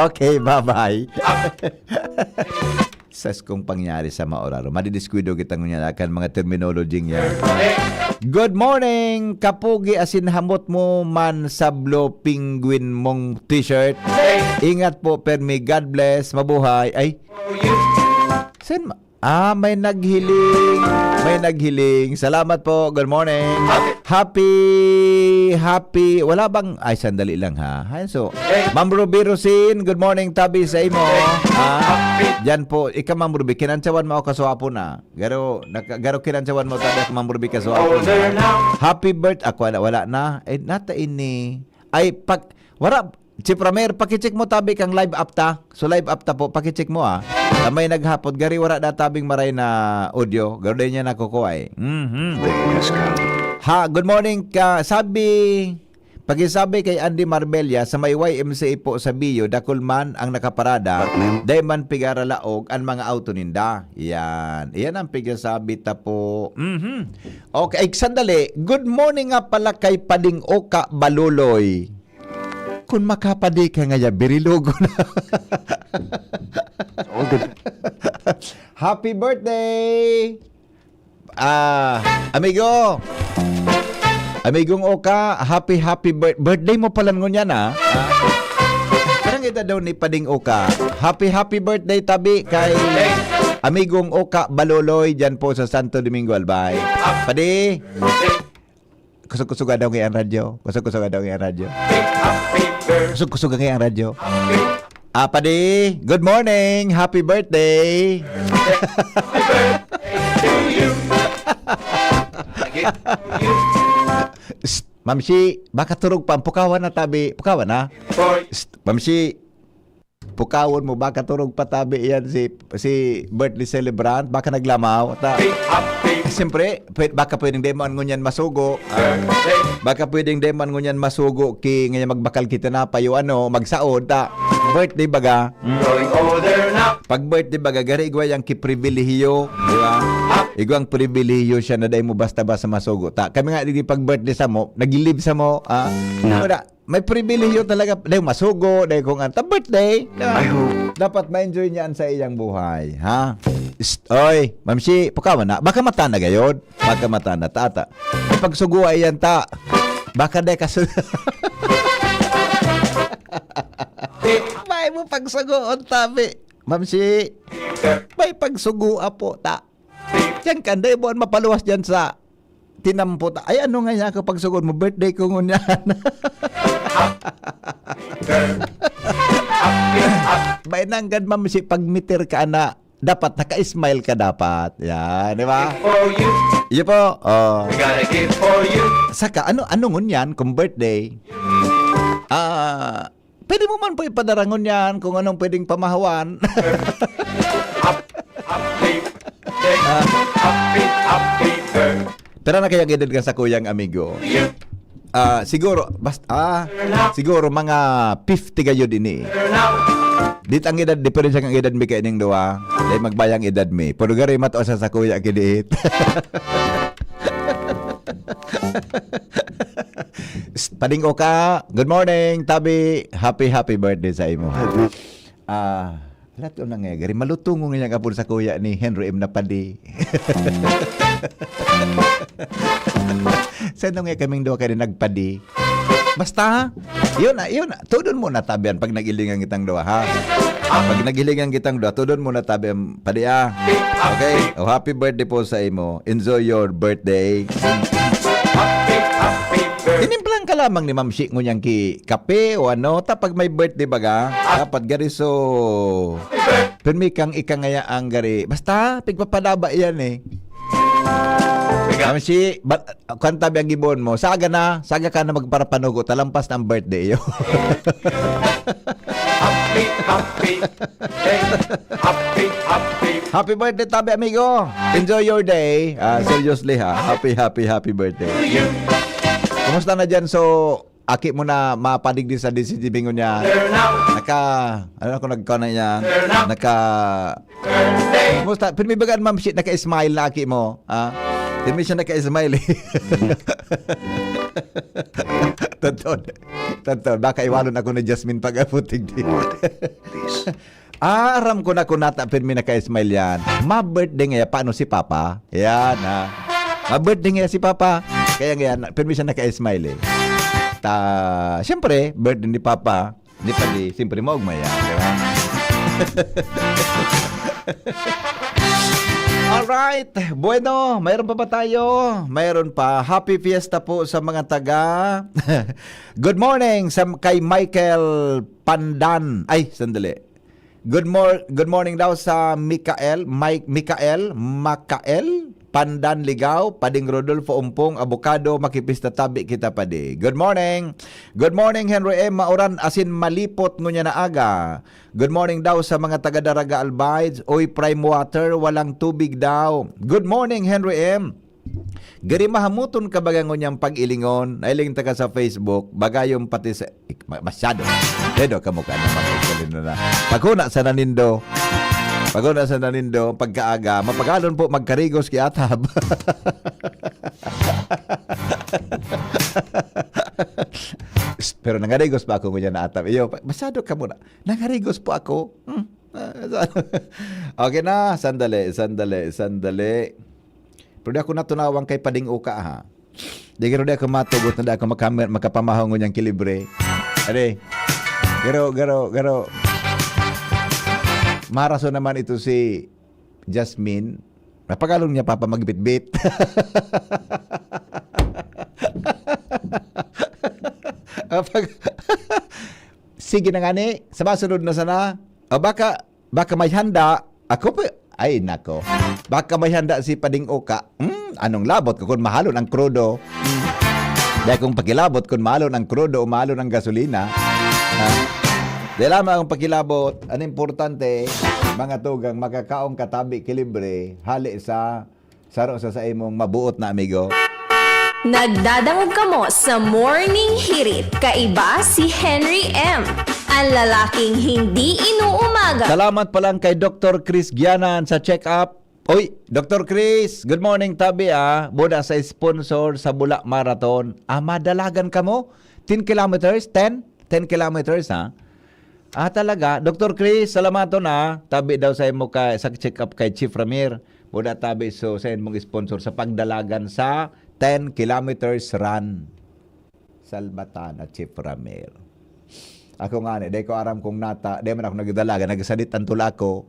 Okay, bye-bye. Sas kung pangyari sa maoraro. Madidiskuido kita ngunyan kan mga terminology niya. Good morning, kapugi asin hamot mo man sa blue penguin mong t-shirt. Ingat po, Permi. God bless. Mabuhay. Ay. Sen ma-, ah, may naghiling. May naghiling. Salamat po. Good morning. Happy happy, wala bang, ay, sandali lang ha. Ay, so, Ma'am Ruby Rosin, good morning, tabi sa imo. Ah, diyan po, ika Ma'am Ruby, kinantsawan mo ako kaswapo na. Garo, naka, garo kinantsawan mo, tabi ako Ma'am Ruby kaswapo na. Happy birth, ako wala, wala na. Eh, nata ini. Ay, pag, wala, si Pramer, pakicheck mo tabi kang live up ta. So live up ta po, pakicheck mo ah. Sa may naghapot, gari wala na tabing maray na audio. Garo din niya nakukuha eh. Mhm. Ha, good morning ka. Sabi, pakisabi kay Andy Marbella sa may Y M C A po sa Bio, dakul man ang nakaparada, dai man pigara laog ang mga auto ninda. Yan. Iyan ang pigasabi ta po. Mhm. Okay, ay, sandali. Good morning nga pala kay Pading Oka Baluloy. Kung makapadi ka ngaya, birilogo na. Happy birthday! Ah, amigo! Amigong Oka, happy, happy bir- birthday mo pala ngunyan, ah. Ah. Parang edad daw ni Pading Oka. Happy, happy birthday, tabi, kay Amigong Oka Baloloy, dyan po sa Santo Domingo, Albay. Padi, kusog-kusog daw ngayon ang radyo. Kusog-kusog daw ngayon ang radyo. Kusog-kusog ngayon ang radyo. Ah, padi, good morning. Happy birthday. Psst, Mamsi, baka turog pa. Pukawan na tabi. Pukawan na. Psst, Mamsi, pukawon mo. Baka turog pa tabi iyan si, si birthday celebrant. Baka naglamaw. Ta, eh, siyempre, pwe- baka pwedeng dai man ngunyan masugo. Ah, baka pwedeng dai man ngunyan masugo ki ngayon magbakal kita na payo ano, magsaod. Ta, birthday baga. Mm. Pag birthday baga, gari igwa yang ki pribilehiyo, di ba? Igwang pribilehiyo siya na dai mo basta-basta masugo. Ta, kami nga, di pag birthday sa mo, nag-leave sa mo, ah? Na. Wala. May pribilehiyo talaga, dai masugo, dai kung ano. Ta, birthday, di ba? I hope. Dapat ma-enjoy niya an sa iyang buhay, ha? Psst, oy, Mamsi, pukawan na. Baka mata na gayod. Baka mata na, tata. Pagsugo ay yan, ta. Baka dai kasu- May mo pagsugoon, tabi. Mamsi, may pagsugo, apo, ta. Diyan ka, dai buwan mapaluwas diyan sa tinampo, ta. Ay, ano nga niya ako pagsugoon mo? Birthday ko ngunyan. May nanggad, Mamsi, pag mitir ka, ana, dapat naka-smile ka dapat. Yan, di ba? Iyo po. Oh. Saka, ano, ano ngunyan kung birthday? Ah, pwede mo man po ipadara ngunyan kung anong pwedeng pamahawan. Pero na kayang edad ka sa kuyang amigo? Ah, siguro, basta, ah, siguro mga fifty kayo din eh. Dit ang edad, diferensya ang edad mi kaining duwa. Dahil magbayang edad mi. Pero gari mato sa sakuya kidiit. Psst, Pading Oka, good morning, tabi. Happy, happy birthday sa imo. Ah, lahat ko na nga, gari. Malutong ko nga kapon sa kuya ni Henry M. Napadi. Sa nung nga kaming duwa ka rin nagpadi. Basta, yun na, yun na. Tudon mo na tabian pag nagilingan kitang duwa, ha? Pag nagilingan kitang duwa, tudon mo na tabian, padi, ah. Okay? Oh, happy birthday po sa imo. Enjoy your birthday. Inimplan ka lamang ni Ma'am Shi ngunyan ki kape o ano, ta pag may birthday baga, dapat gari so, pirmi kang ikangaya ang gari. Basta, pigpapadaba iyan eh. Ma'am Shi, ba, kanta biyang gibon mo. Saga na, saga ka na magparapanugo, talampas na ang birthday iyo. Happy, happy, hey, happy, happy. Happy birthday, tabi amigo. Enjoy your day. Ah, seriously ha. Happy, happy, happy birthday. Kumusta na dyan? So, aki mo na mapadigdi sa D C G Bingo niya. Naka, ano ako nagkaw na niya? Naka, kumusta? Pirmi baga, Ma'am Shi, naka-smile na aki mo. Ah, pirmi siya naka-smile eh. Totoo. Totoo. Baka iwalon ako ni Jasmine pag-abutig di. Please. Ah, aram ko na kung nata pirmi naka-smile yan. Ma-birthday ngaya, paano si Papa? Yan, ha? Ma-birthday ngaya si Papa. Kaya ngaya, na- pirmi siya naka-smile eh. Ta, siyempre, birthday ni Papa, ni Padi, siyempre, maugma yan, di ba? Alright. Bueno, mayroon pa ba tayo? Mayroon pa. Happy Fiesta po sa mga taga. Good morning sa kay Michael Pandan. Ay, sandali. Good mor-, good morning daw sa Mikael, Mike, Mikael, Makael, Pandan Ligao, Pading Rodolfo Umpong, Abocado, makipista tabi kita padi. Good morning. Good morning, Henry M. Mauran asin malipot ngunya na aga. Good morning daw sa mga taga Daraga Albides. Oy, Prime Water, walang tubig daw. Good morning, Henry M. Gari mahamuton ka baga ngunyan pag-ilingon, nailing ta ka sa Facebook, bagayong pati sa, ik-, ma-, masyado. Dedo ka mukha na mga na. Paghuna sa nanindo. Paghuna sa nanindo, pagkaaga, mapagalon po magkarigos ki Atab. Pero nangarigos pa ako ngunyan na Atab. Iyo, pa-, masyado ka muna. Nangarigos po ako. Hmm. Ah, sa-, okay na, sandali, sandali, sandali. Pero di ako natunawang kay Pading Uka, ha? Di garo di ako matugot na di ako makamer-, makapamahaw ngunyan ki libre. Ade, garo, garo, garo. Maraso naman ito si Jasmine. Napagalon niya, Papa, magbitbit. Apag-, sige na nga ni, sa masunod na sana. O baka, baka may handa. Ako pa, ay nako. Baka may handa si Pading Uka. Hmm, anong labot ko kun mahalon ang krudo? Hmm. Dahil kung pakilabot kun mahalon ang krudo o mahalon ang gasolina. Ha? Di lamang ang pakilabot. Ang importante, mga tugang, makakaong katabi kilibre, hali sa saro sa saimong mabuot na amigo. Nagdadangog kamo sa Morning Hirit. Kaiba si Henry M. Ang lalaking hindi inuumaga. Salamat pa lang kay Doktor Chris Gianan sa check-up. Oy, Doktor Chris, good morning, tabi, ah. Buda sa sponsor sa Bula Marathon. Ah, madalagan kamo? Ten kilometers? Ten? Ten kilometers, ha? Ah, talaga? Doktor Chris, salamaton, ah. Tabi daw sa imo ka, sa check-up kay Chief Ramir. Buda tabi so sa imong sponsor sa pagdalagan sa ten kilometers run. Salbatan at Chief Ramir. Ako nga ni, dai ko aram kung nata, dai man ako nagdalaga, nagsadit ang tula ko.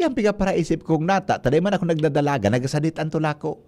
Yan piga para isip kong nata, ta dai man ako nagdadalaga, nagsadit ang tula ko.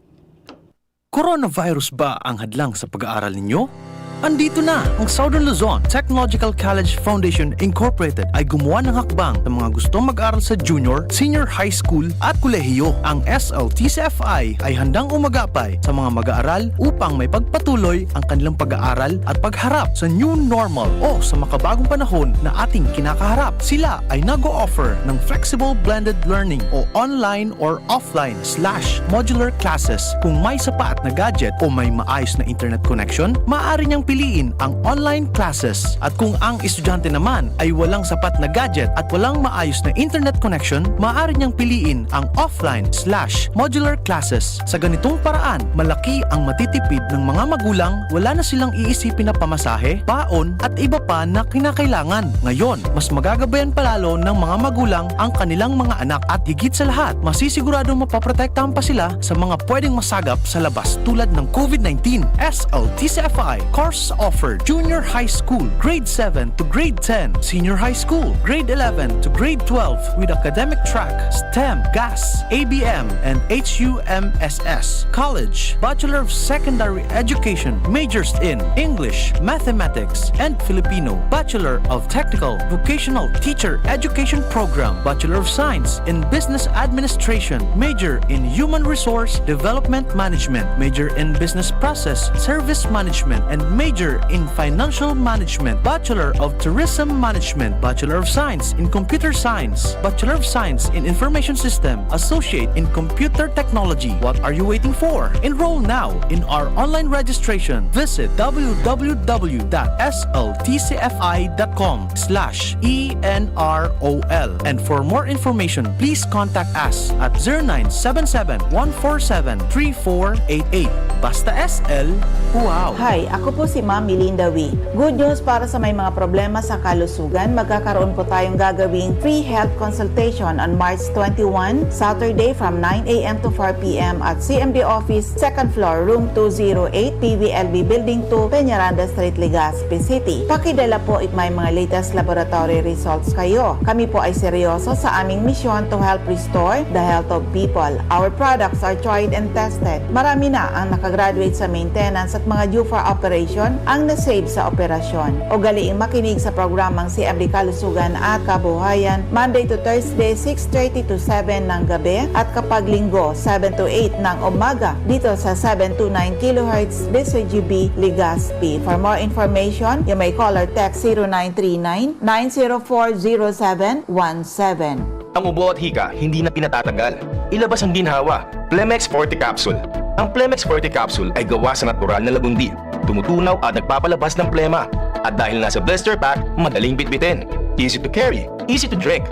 Coronavirus ba ang hadlang sa pag-aaral ninyo? Andito na! Ang Southern Luzon Technological College Foundation Incorporated ay gumawa ng hakbang sa mga gustong mag-aral sa junior, senior high school at kolehiyo. Ang S L T C F I ay handang umagapay sa mga mag-aaral upang may pagpatuloy ang kanilang pag-aaral at pagharap sa new normal o sa makabagong panahon na ating kinakaharap. Sila ay nag-o-offer ng flexible blended learning o online or offline slash modular classes. Kung may sapat na gadget o may maayos na internet connection, maaari niyang piliin ang online classes. At kung ang estudyante naman ay walang sapat na gadget at walang maayos na internet connection, maaari niyang piliin ang offline slash modular classes. Sa ganitong paraan, malaki ang matitipid ng mga magulang, wala na silang iisipin na pamasahe, baon, at iba pa na kinakailangan. Ngayon, mas magagabayan palalo ng mga magulang ang kanilang mga anak at higit sa lahat, masisiguradong mapoprotektahan pa sila sa mga pwedeng masagap sa labas tulad ng COVID nineteen. S L T C F I course offered: Junior High School, Grade seven to Grade ten, Senior High School, Grade eleven to Grade twelve with academic track STEM, GAS, A B M, and H U M S S. College, Bachelor of Secondary Education, majors in English, Mathematics, and Filipino. Bachelor of Technical Vocational Teacher Education Program, Bachelor of Science in Business Administration, major in Human Resource Development Management, major in Business Process Service Management, and major in Financial Management, Bachelor of Tourism Management, Bachelor of Science in Computer Science, Bachelor of Science in Information System, Associate in Computer Technology. What are you waiting for? Enroll now in our online registration. Visit w w w dot s l t c f i dot com slash e n r o l. And for more information, please contact us at zero nine seven seven, one four seven, three four eight eight. Basta S L, wow! Hi, ako po si Ma'am Melinda Wee. Good news para sa may mga problema sa kalusugan, magkakaroon po tayong gagawing free health consultation on March twenty-one, Saturday from nine a m to four p m at C M D Office, second floor, room two zero eight, P V L B Building two, Peñaranda Street, Legazpi City. Pakidala po if may mga latest laboratory results kayo. Kami po ay seryoso sa aming misyon to help restore the health of people. Our products are tried and tested. Marami na ang nakagraduate sa maintenance at mga due for operation ang na-save sa operasyon. Ugaliing makinig sa programang C M D Kalusugan at Kabuhayan, Monday to Thursday, six thirty to seven ng gabi, at kapag Linggo, seven to eight ng umaga, dito sa seven two nine kilohertz D C G B Legazpi. For more information, you may call or text zero nine three nine, nine zero four, zero seven one seven. Ang ubo at hika hindi na pinatatagal. Ilabas ang ginhawa. Plemex Forte Capsule. Ang Plemex Forte Capsule ay gawa sa natural na lagundi. Tumutunaw at nagpapalabas ng plema. At dahil nasa blister pack, madaling bitbitin. Easy to carry, easy to drink.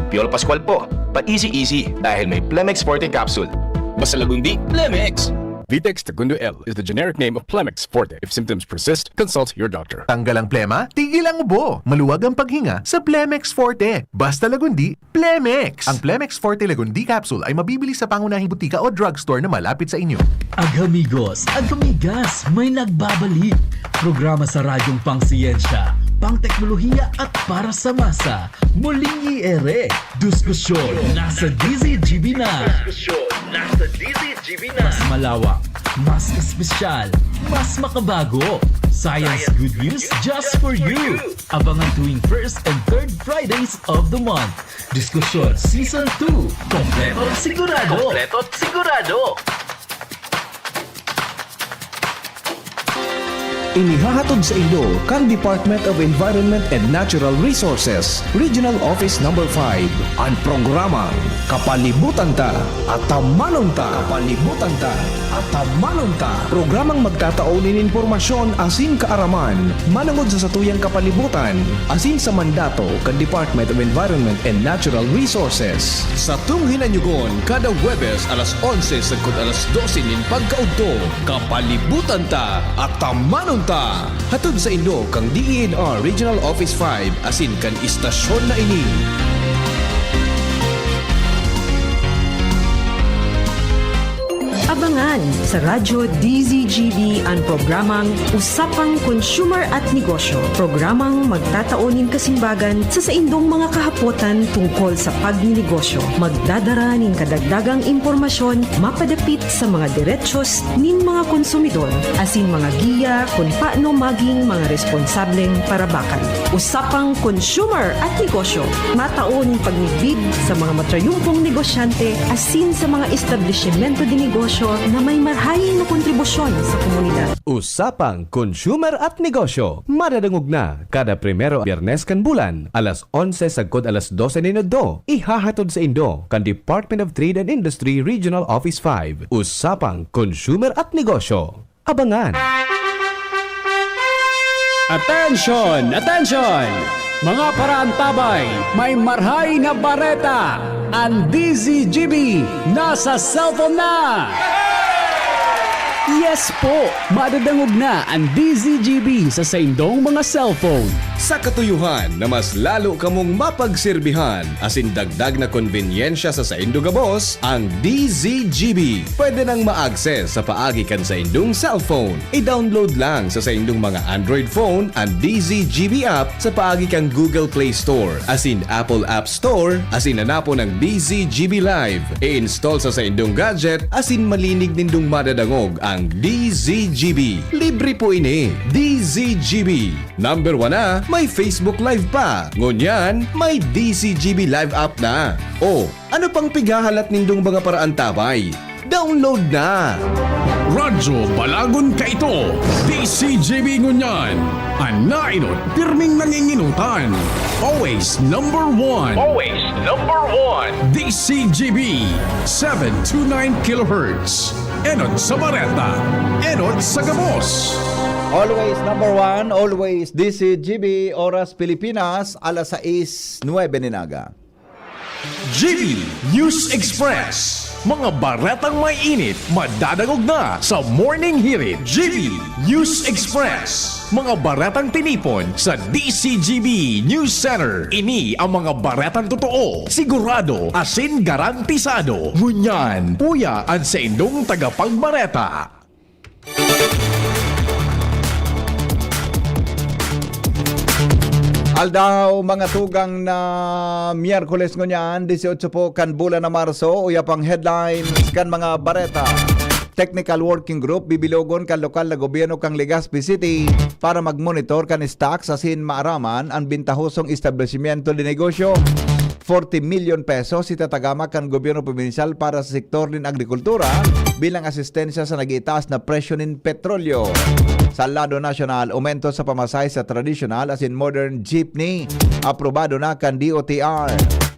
Piolo Pascual po, pa-easy-easy dahil may Plemex Forte Capsule. Basta lagundi, Plemex! Vitex Segundo L is the generic name of Plemex Forte. If symptoms persist, consult your doctor. Tanggal ang plema, tigil ang ubo. Maluwag ang paghinga sa Plemex Forte. Basta lagundi, Plemex! Ang Plemex Forte Lagundi Capsule ay mabibili sa pangunahing butika o drugstore na malapit sa inyo. Agamigos, agamigas, may nagbabalik. Programa sa radyong pangsiyensya, pangteknolohiya at para sa masa. Muling i-ere. Diskusyon nasa D Z G B na. Diskusyon nasa D Z G B na. Mas malawak, mas espesyal, mas makabago. Science good news just for you. Abangan tuwing first and third Fridays of the month. Diskusyon Season two. Kompleto at sigurado. Kompleto at sigurado. Inihahatod saindo kan Department of Environment and Natural Resources, Regional Office Number five, an programang Kapalibutan Ta, Atamanon Ta. Kapalibutan Ta, Atamanon Ta. Programang magtatao nin impormasyon asin kaaraman manongod sa satuyang kapalibutan asin sa mandato kan Department of Environment and Natural Resources. Satong hinanyugon kada Huwebes alas onse sagkod alas dose nin pagkaudto. Kapalibutan Ta, Atamanon Ta! Hatod saindo kan D E N R Regional Office five asin kan istasyon na ini. Abangan sa Radyo D Z G B an programang Usapang Consumer at Negosyo, programang magtatao nin kasimbagan sa saindong mga kahapotan tungkol sa pagninegosyo. Magdadara nin kadagdagang impormasyon mapadapit sa mga derechos nin mga konsumidor, asin mga giya kun paano maging mga responsableng parabakan. Usapang Consumer at Negosyo, matao nin pagmidbid sa mga matrayumpong negosyante asin sa mga establisimento de negosyo na may marhaing na kontribusyon sa komunidad. Usapang Consumer at Negosyo, madadangog na kada primero Biyernes kan bulan, alas onse sagkod alas dose nin udto. Ihahatod saindo kan Department of Trade and Industry Regional Office five. Usapang Consumer at Negosyo. Abangan! Attention! Attention! Mga paraantabay, may marhay na bareta! An D Z G B nasa cellphone na! Yes po! Madadangog na an D Z G B sa saindong mga cellphone. Sa katuyohan na mas lalo kamong mapagserbihan asin dagdag na konbenyensya sa saindo gabos, ang D Z G B pwede nang ma-access sa paagi kan saindong cellphone. I-download lang sa saindong mga Android phone an D Z G B app sa paagi kan Google Play Store asin Apple App Store asin hanapon ang D Z G B Live. I-install sa saindong gadget asin malinig nindong madadangog ang D Z G B. Libre po ini. D Z G B. Number one na, may Facebook Live pa. Ngunyan, may D Z G B Live app na. O, ano pang pighahalat nindong mga paraantabay? Download na! Radyo Balagon kaito, D Z G B ngunyan. An naenot, pirming nanginginutan. Always number one. Always number one. D Z G B, seven two nine kilohertz. Enot sa bareta, enot sa gabos. Always number one, always D Z G B, oras Pilipinas, alas sais nuebe nin aga. G B News Express. Mga baretang may init, madadangog na sa Morning Hirit. G B News Express. Mga baretang tinipon sa D C G B News Center. Ini ang mga baretang totoo, sigurado, asin garantisado. Ngunyan, uya an saindong tagapagbareta. Aldaw, mga tugang na Miyerkules ngunyan, dieciocho po kan bulan na Marso, uya pang headlines kan mga bareta. Technical Working Group bibilogon kan lokal na gobyerno kan Legazpi City para magmonitor kan stocks asin maaraman an bintahosong establishmento de negosyo. Forty milyon pesos itatagama kan gobyerno probinsyal para sa sektor nin agrikultura bilang asistensya sa nag-iitaas na presyo nin petrolyo. Sa lado nasyonal, aumento sa pamasahe sa tradisyonal asin modern jeepney. Aprobado na kan D O T R.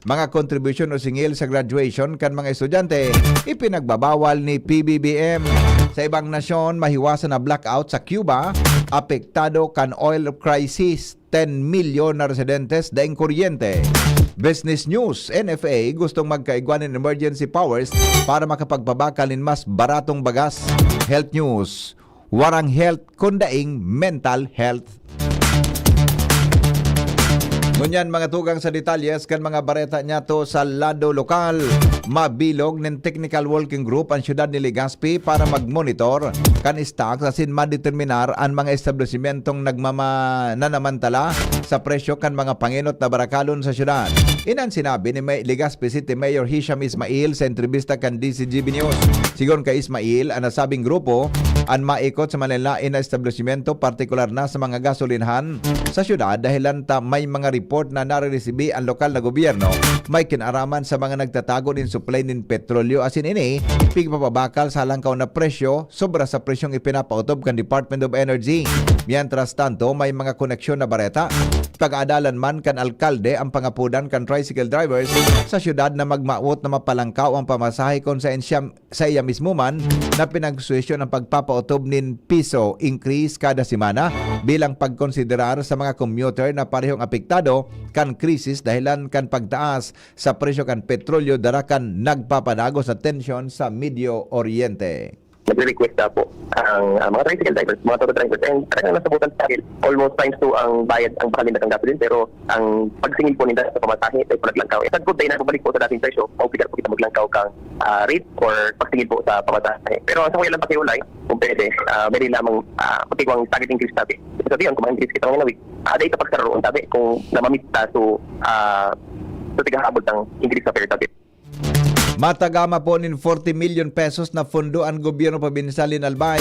Mga kontribusyon o singil sa graduation kan mga estudyante, ipinagbabawal ni P B B M. Sa ibang nasyon, mahiwasan na blackout sa Cuba, apektado kan oil crisis. Ten milyon na residentes daing kuryente. Business News, N F A gustong magkaigwa nin emergency powers para makapagpabakal nin mas baratong bagas. Health News, warang health kun daing mental health. Ngunyan, mga tugang sa detalyes kan mga bareta niyato sa lado lokal. Mabilog nin Technical Working Group an siyudad ni Legazpi para magmonitor kan stocks asin madeterminar an mga establesimentong nagmama-, nanamantala sa presyo kan mga pangenot na barakalon sa siyudad. Inan sinabi ni May-, Legazpi City Mayor Hisham Ismail sa entrebista kan D C G B News. Sigon kay Ismail, an nasabing grupo an maikot sa manlaen-laen na establesimentos, partikular na sa mga gasolinhan sa siyudad, dahilan ta may mga report na nareresibi an lokal na gobyerno may kinaraman sa mga nagtatago nin supply nin petrolyo asin ini pigpapabakal sa halangkaw na presyo sobra sa presyong ipinapaotob kan Department of Energy. Mientras tanto, may mga koneksyon na bareta. Pag-aadalan man kan alkalde ang pangapodan kan tricycle drivers sa siyudad na magmawot na mapalangkaw ang pamasahe kun saen siya, sa iya mismo man na pinagsuhesyon ang pagpapaotob nin piso increase kada semana bilang pagkonsiderar sa mga commuter na parehong apektado kan krisis dahilan kan pagtaas sa presyo kan petrolyo dara kan nagpapadagos na tensyon sa Medio Oriente. Nagre-request na po ang, ah, mga tricycle drivers, mga toto drivers, and talagang nasabutan sa akin, almost times two ang bayad, ang bahal ninda kan gasolin, pero ang pagsingil po ninda sa pamasahe, ay po naglangkaw. Eh, sagkod tayo na bumalik po sa dating presyo, maobligar po kita maglangkaw kang, ah, rate or pagsingil po sa pamasahe. Pero sa wala lang pakiulay, kung pwede, ah, pwede lamang, ah, pati kung target increase tabi. Sabi yun, kung ma-increase kita mga week, ah, dahil sa pagsararoon tabi, kung namamit ta, so, ah, so tigahabot ang increase sa fare tabi. Matagama po nin forty milyon pesos na pondo an gobyerno probinsyal nin Albay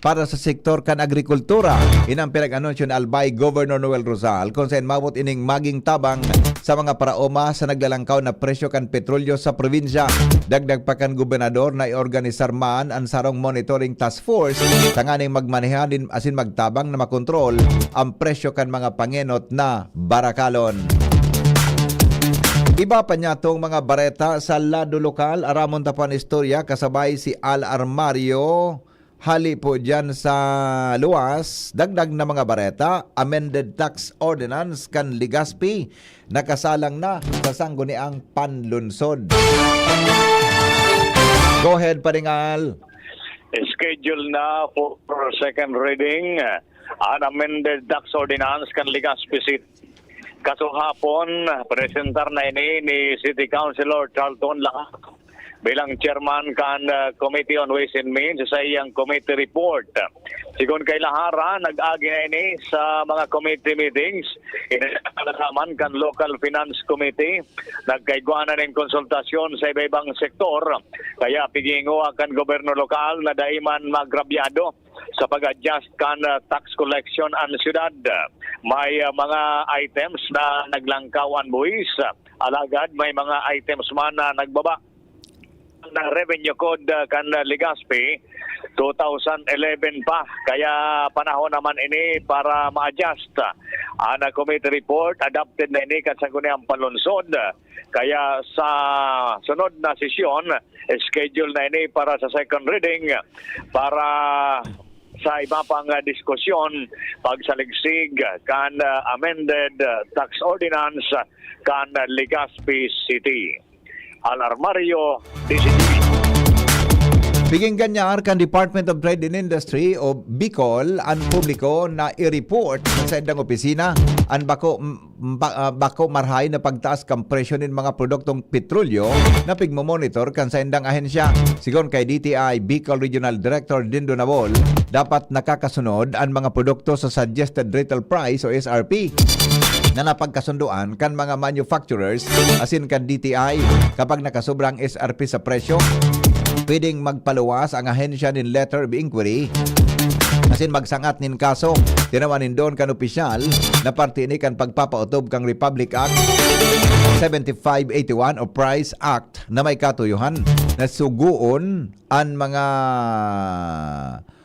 para sa sektor kan agrikultura. Inang pinag-anunsyo ni Albay Governor Noel Rosal, kung saen mabot ining maging tabang sa mga paraoma sa naglalangkaw na presyo kan petrolyo sa probinsya. Dagdag pa kan gobernador na iorganisar man an sarong monitoring task force tanganing magmaneha nin asin magtabang na makontrol ang presyo kan mga pangenot na barakalon. Iba pa niya tong mga bareta sa lado lokal. Aramon ta po an istorya kasabay si Al Armario. Hali po dyan sa luwas, dagdag na mga bareta, amended tax ordinance kan Legazpi, nakasalang na sa sangguniang panlunsod. Go ahead, Paring Al. Schedule na for second reading an amended tax ordinance kan Legazpi City. Kasuhapon, presentar na ini ni City Councilor Charlton Lahar bilang chairman kan, ah, Committee on Ways and Means sa iyang committee report. Sigon kay Lahar, nag-agi na ini sa mga committee meetings. Inalalaman kan Local Finance Committee, nagkaigwa na nin konsultasyon sa iba-ibang sektor. Kaya pigingwa kan gobyerno lokal na dai man maagrabyado sa pag-adjust kan, ah, tax collection an siyudad. May, ah, mga items na naglangkaw an buhis, alagad may mga items man na nagbaba. Ang revenue code, ah, kan Legazpi, two thousand eleven pa. Kaya panahon naman ini para ma-adjust. Ang committee report, adopted na ini kan Sangguniang Panlunsod. Kaya sa sunod na sesyon, schedule na ini para sa second reading para Sa iba pang, ah, diskusyon, pagsaligsig kan, ah, amended, ah, tax ordinance kan, ah, Legazpi City. Alarmario, D Z T V. Pigin ganyar kan Department of Trade and Industry o BICOL an publiko na i-report sa saindang opisina an bako, m-, ba-, ah, bako marahay na pagtaas kan presyo nin mga produktong petrolyo na pigmomonitor kan saindang ahensya. Sigon kay D T I BICOL Regional Director Dindo Nabol, dapat nakakasunod an mga produkto sa suggested retail price o S R P na napagkasundoan kan mga manufacturers asin kan D T I. Kapag nakasobra ang S R P sa presyo, pwedeng magpaluwas ang ahensya nin letter of inquiry asin magsangat nin kaso. Tinawan nindon kan opisyal na parte ini kan pagpapaotob kan Republic Act seventy-five eighty-one o Price Act na may katuyohan na sugoon an mga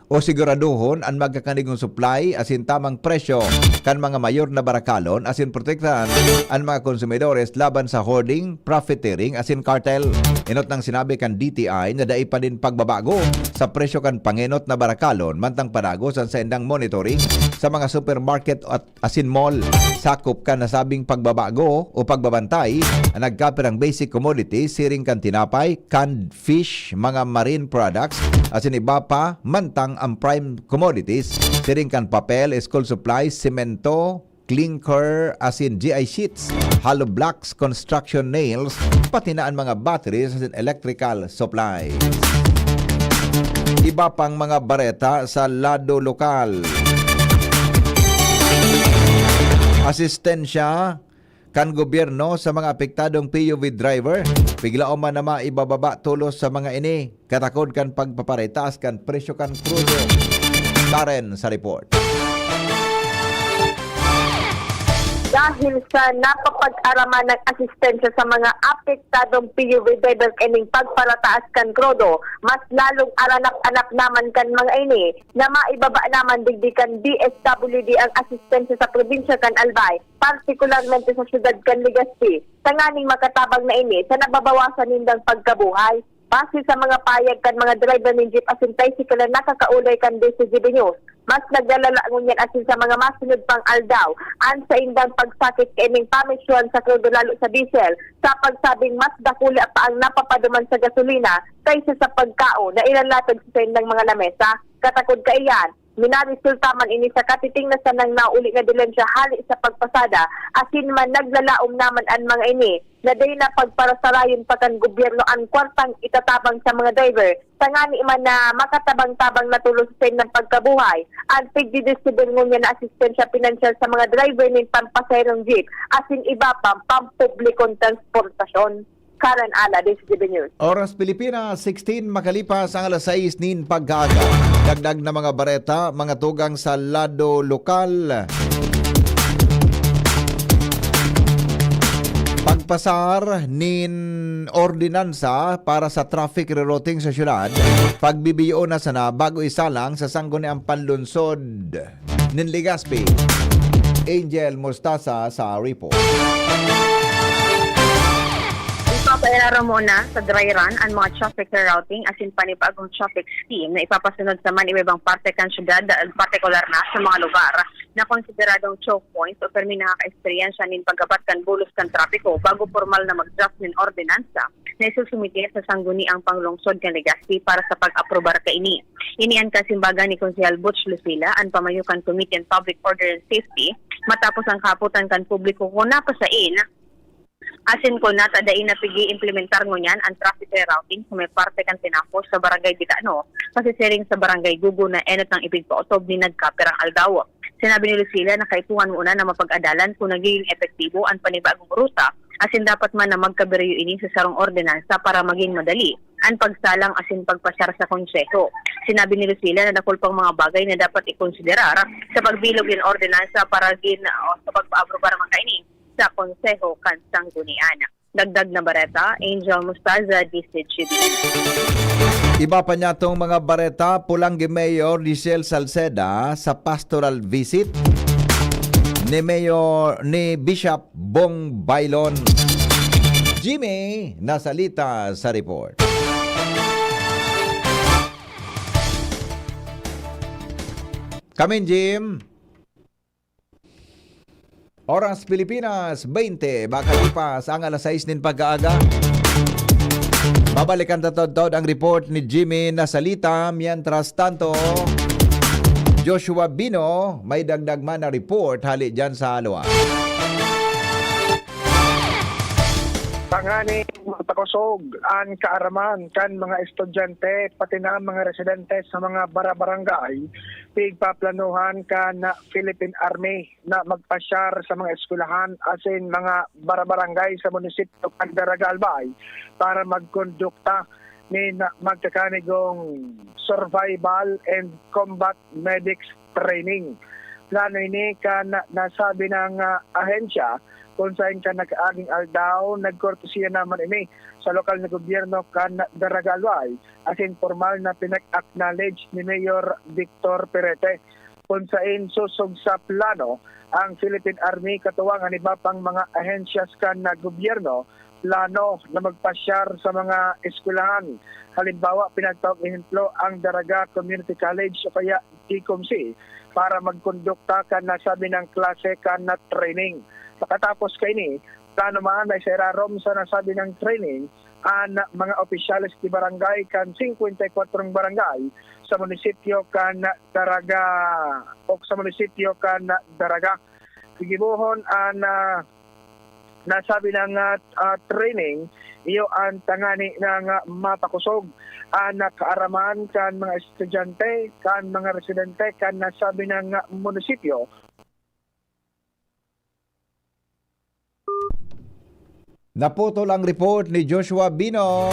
o siguraduhon an magkakanigong supply asin tamang presyo kan mga mayor na barakalon asin protektahan an mga konsumidores laban sa hoarding, profiteering asin cartel. Enot nang sinabi kan D T I na dai pa nin pagbabago sa presyo kan pangenot na barakalon mantang padagos an saindang monitoring sa mga supermarket at asin mall. Sakop kan nasabing pagbabago o pagbabantay an nagkapirang basic commodities siring kan tinapay, canned fish, mga marine products, asin iba pa, mantang ang prime commodities siring kan papel, school supplies, semento, clinker, asin G I sheets, hollow blocks, construction nails, pati na an mga batteries asin electrical supplies. Iba pang mga bareta sa lado lokal. Asistensya kan gobyerno sa mga apektadong P U V driver. Bigla man na maibababa tolos sa mga ini, katakod kan pagpaparetaas kan presyo kan krudo. Karen sa report. Dahil sa napapag-araman ng asistensya sa mga apektadong P U V driver kaning pagparataas kan krudo, mas lalong aranap-anap naman kan mga ini na maibaba naman digdi kan D S W D ang asistensya sa probinsya kan Albay, partikularmente sa siyudad kan Legazpi, tanganing makatabang na ini sa nababawasan nindang pagkabuhay. Base sa mga pahayag kan mga driver nin jeep asin tricycle na nakakaulay kan D Z G B News, mas naglalala ngunyan asin sa mga masunod pang aldaw an saindang pagsakit kaining pamesyohan sa krudo lalo sa diesel, sa pagsabing mas dakula pa ang napapaduman sa gasolina kaysa sa pagkaon na ilalatag sa saindang mga lamesa. Katakod kaiyan, minaresulta man ini sa katiting na sanang nauli na dilensya hali sa pagpasada, asin man naglalaom naman an mga ini na dai na pagparasarayon pa kan gobyerno an kwartang itatabang sa mga driver, tangani man na makatabang-tabang na tulos sa saindang pagkabuhay. An pigdidisibir ngunyan na asistensya pinansyal sa mga driver nin pampasaherong jeep asin iba pang pampublikong transportasyon. Karen Ala, D Z G B News. Oras Pilipinas, sixteen makalipas ang alas sais nin pagkaaga. Dagdag na mga bareta, mga tugang sa lado lokal. Pagpasar nin ordinansa para sa traffic rerouting sa syudad, pagbibiyoon na sana bago isalang sa Sangguniang Panlunsod nin Legazpi. Angel Mostaza sa report. Ipapairaro muna sa dry run ang mga traffic rerouting asin panibagong traffic scheme na ipapasunod sa man iba-ibang parte kan syudad, partikular na sa mga lugar na konsideradong choke points o permi nakakaeksperyensya nin paggabat kan bulos kan trapiko bago pormal na mag-draft nin ordinansa na isusumite sa Sangguniang Panlungsod kan Legazpi para sa pag-aprobar kaini. Ini an kasimbagan ni Konsehal Butch Lucila, an pamayo kan Committee on Public Order and Safety, matapos ang kahapotan kan publiko kun napasain asin kun nata dai na pig-iimplementar ngunyan an traffic rerouting sa may parte kan tinapos sa Barangay Bitano, pasisiring sa Barangay Gugo na enot nang ipigpaotob nin nagkapirang aldaw. Sinabi ni Lucila na kaipuhan muna na mapag-adalan kun nagigin epektibo an panibagong ruta, asin dapat man na magkaberyo ini sa sarong ordinansa para magin madali an pagsalang asin pagpasyar sa Konseho. Sinabi ni Lucila na dakul pang mga bagay na dapat ikonsiderar sa pagbilog nin ordinansa para gin, o sa pagpaaprobar man kaini sa Konseho kan Sanggunian. Dagdag na bareta, Angel Mostaza, D Z G B. Iba pa niyatong mga bareta, Polangui Mayor Rysel Salceda sa pastoral visit ni Mayor, ni Bishop Bong Bailon. Jimmy Nasalita sa report. Kamin, Jim. Oras Pilipinas, baynte, makalipas ang alas sais nin pagkaaga. Babalikan ta todtod ang report ni Jimmy Nasalita. Mientras tanto, Joshua Bino, may dagdag man na report hali dyan sa Alua. Tanganing mapakusog an kaaraman kan mga estudyante, pati na ang mga residente sa mga barabarangay, pigpaplanuhan kan Philippine Army na magpasyar sa mga eskwelahan asin mga barabarangay sa munisipyo kan Daraga Albay para magkondukta nin magkakanigong survival and combat medics training. Plano ini kan nasabi na ahensya, kun saen kan nakaaging aldaw, nagkortesiya naman ini sa lokal na gobyerno kan Daraga Albay, asin pormal na pinag-acknowledge ni Mayor Victor Perete. Kun saen sosog sa plano ang Philippine Army katuwang an iba pang mga ahensyas kan gobyerno, plano na magpasyar sa mga eskwelahan. Halimbawa, pinagtawag ehemplo ang Daraga Community College o kaya G C O M C para magkondukta kan nasabi na klase kan training. Pakatapos kaini, plano man na isairarom sa nasabi na training an mga opisyales de barangay kan singkwenta y kwatro barangay sa munisipyo kan Daraga o sa munisipyo kan Daraga. Gigibohon an, ah, nasabi na nga, ah, training, iyo an tangani na nga mapakusog an kaaraman kan mga estudyante, kan mga residente kan nasabi na nga munisipyo. Naputol ang report ni Joshua Bino.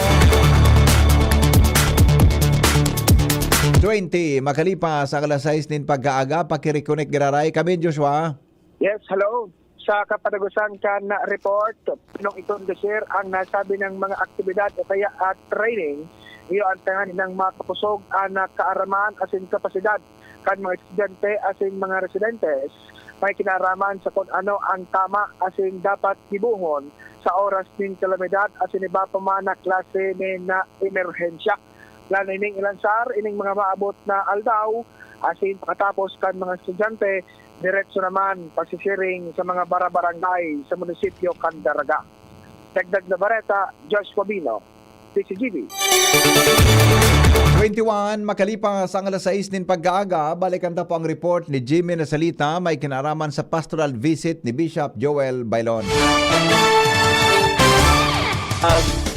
Twenty, makalipas ang alas sais nin pagkaaga, paki-reconnect giraray kami, Joshua. Yes, hello. Sa kapatagosan kan report, pinong ikondusir ang nasabi na mga aktibidad o kaya, ah, training, iyo an tanganing mapakusog an kaaraman asin kapasidad kan mga estudyante asin mga residentes. May kinaraman sa kun ano ang tama asin dapat gibohon sa oras nin kalamidad asin iba pa man na klase nin emerhensya. Plano ining ilansar ining mga maabot na aldaw, asin pakatapos kan mga estudyante, diretso naman pasisiring sa mga barabarangay sa munisipyo kan Daraga. Dagdag na bareta, Joshua Bino, D C G B. Twenty-one, makalipas ang alas sais nin pagkaaga, balikan ta po ang report ni Jimmy Nasalita, may kinaraman sa pastoral visit ni Bishop Joel Bailon.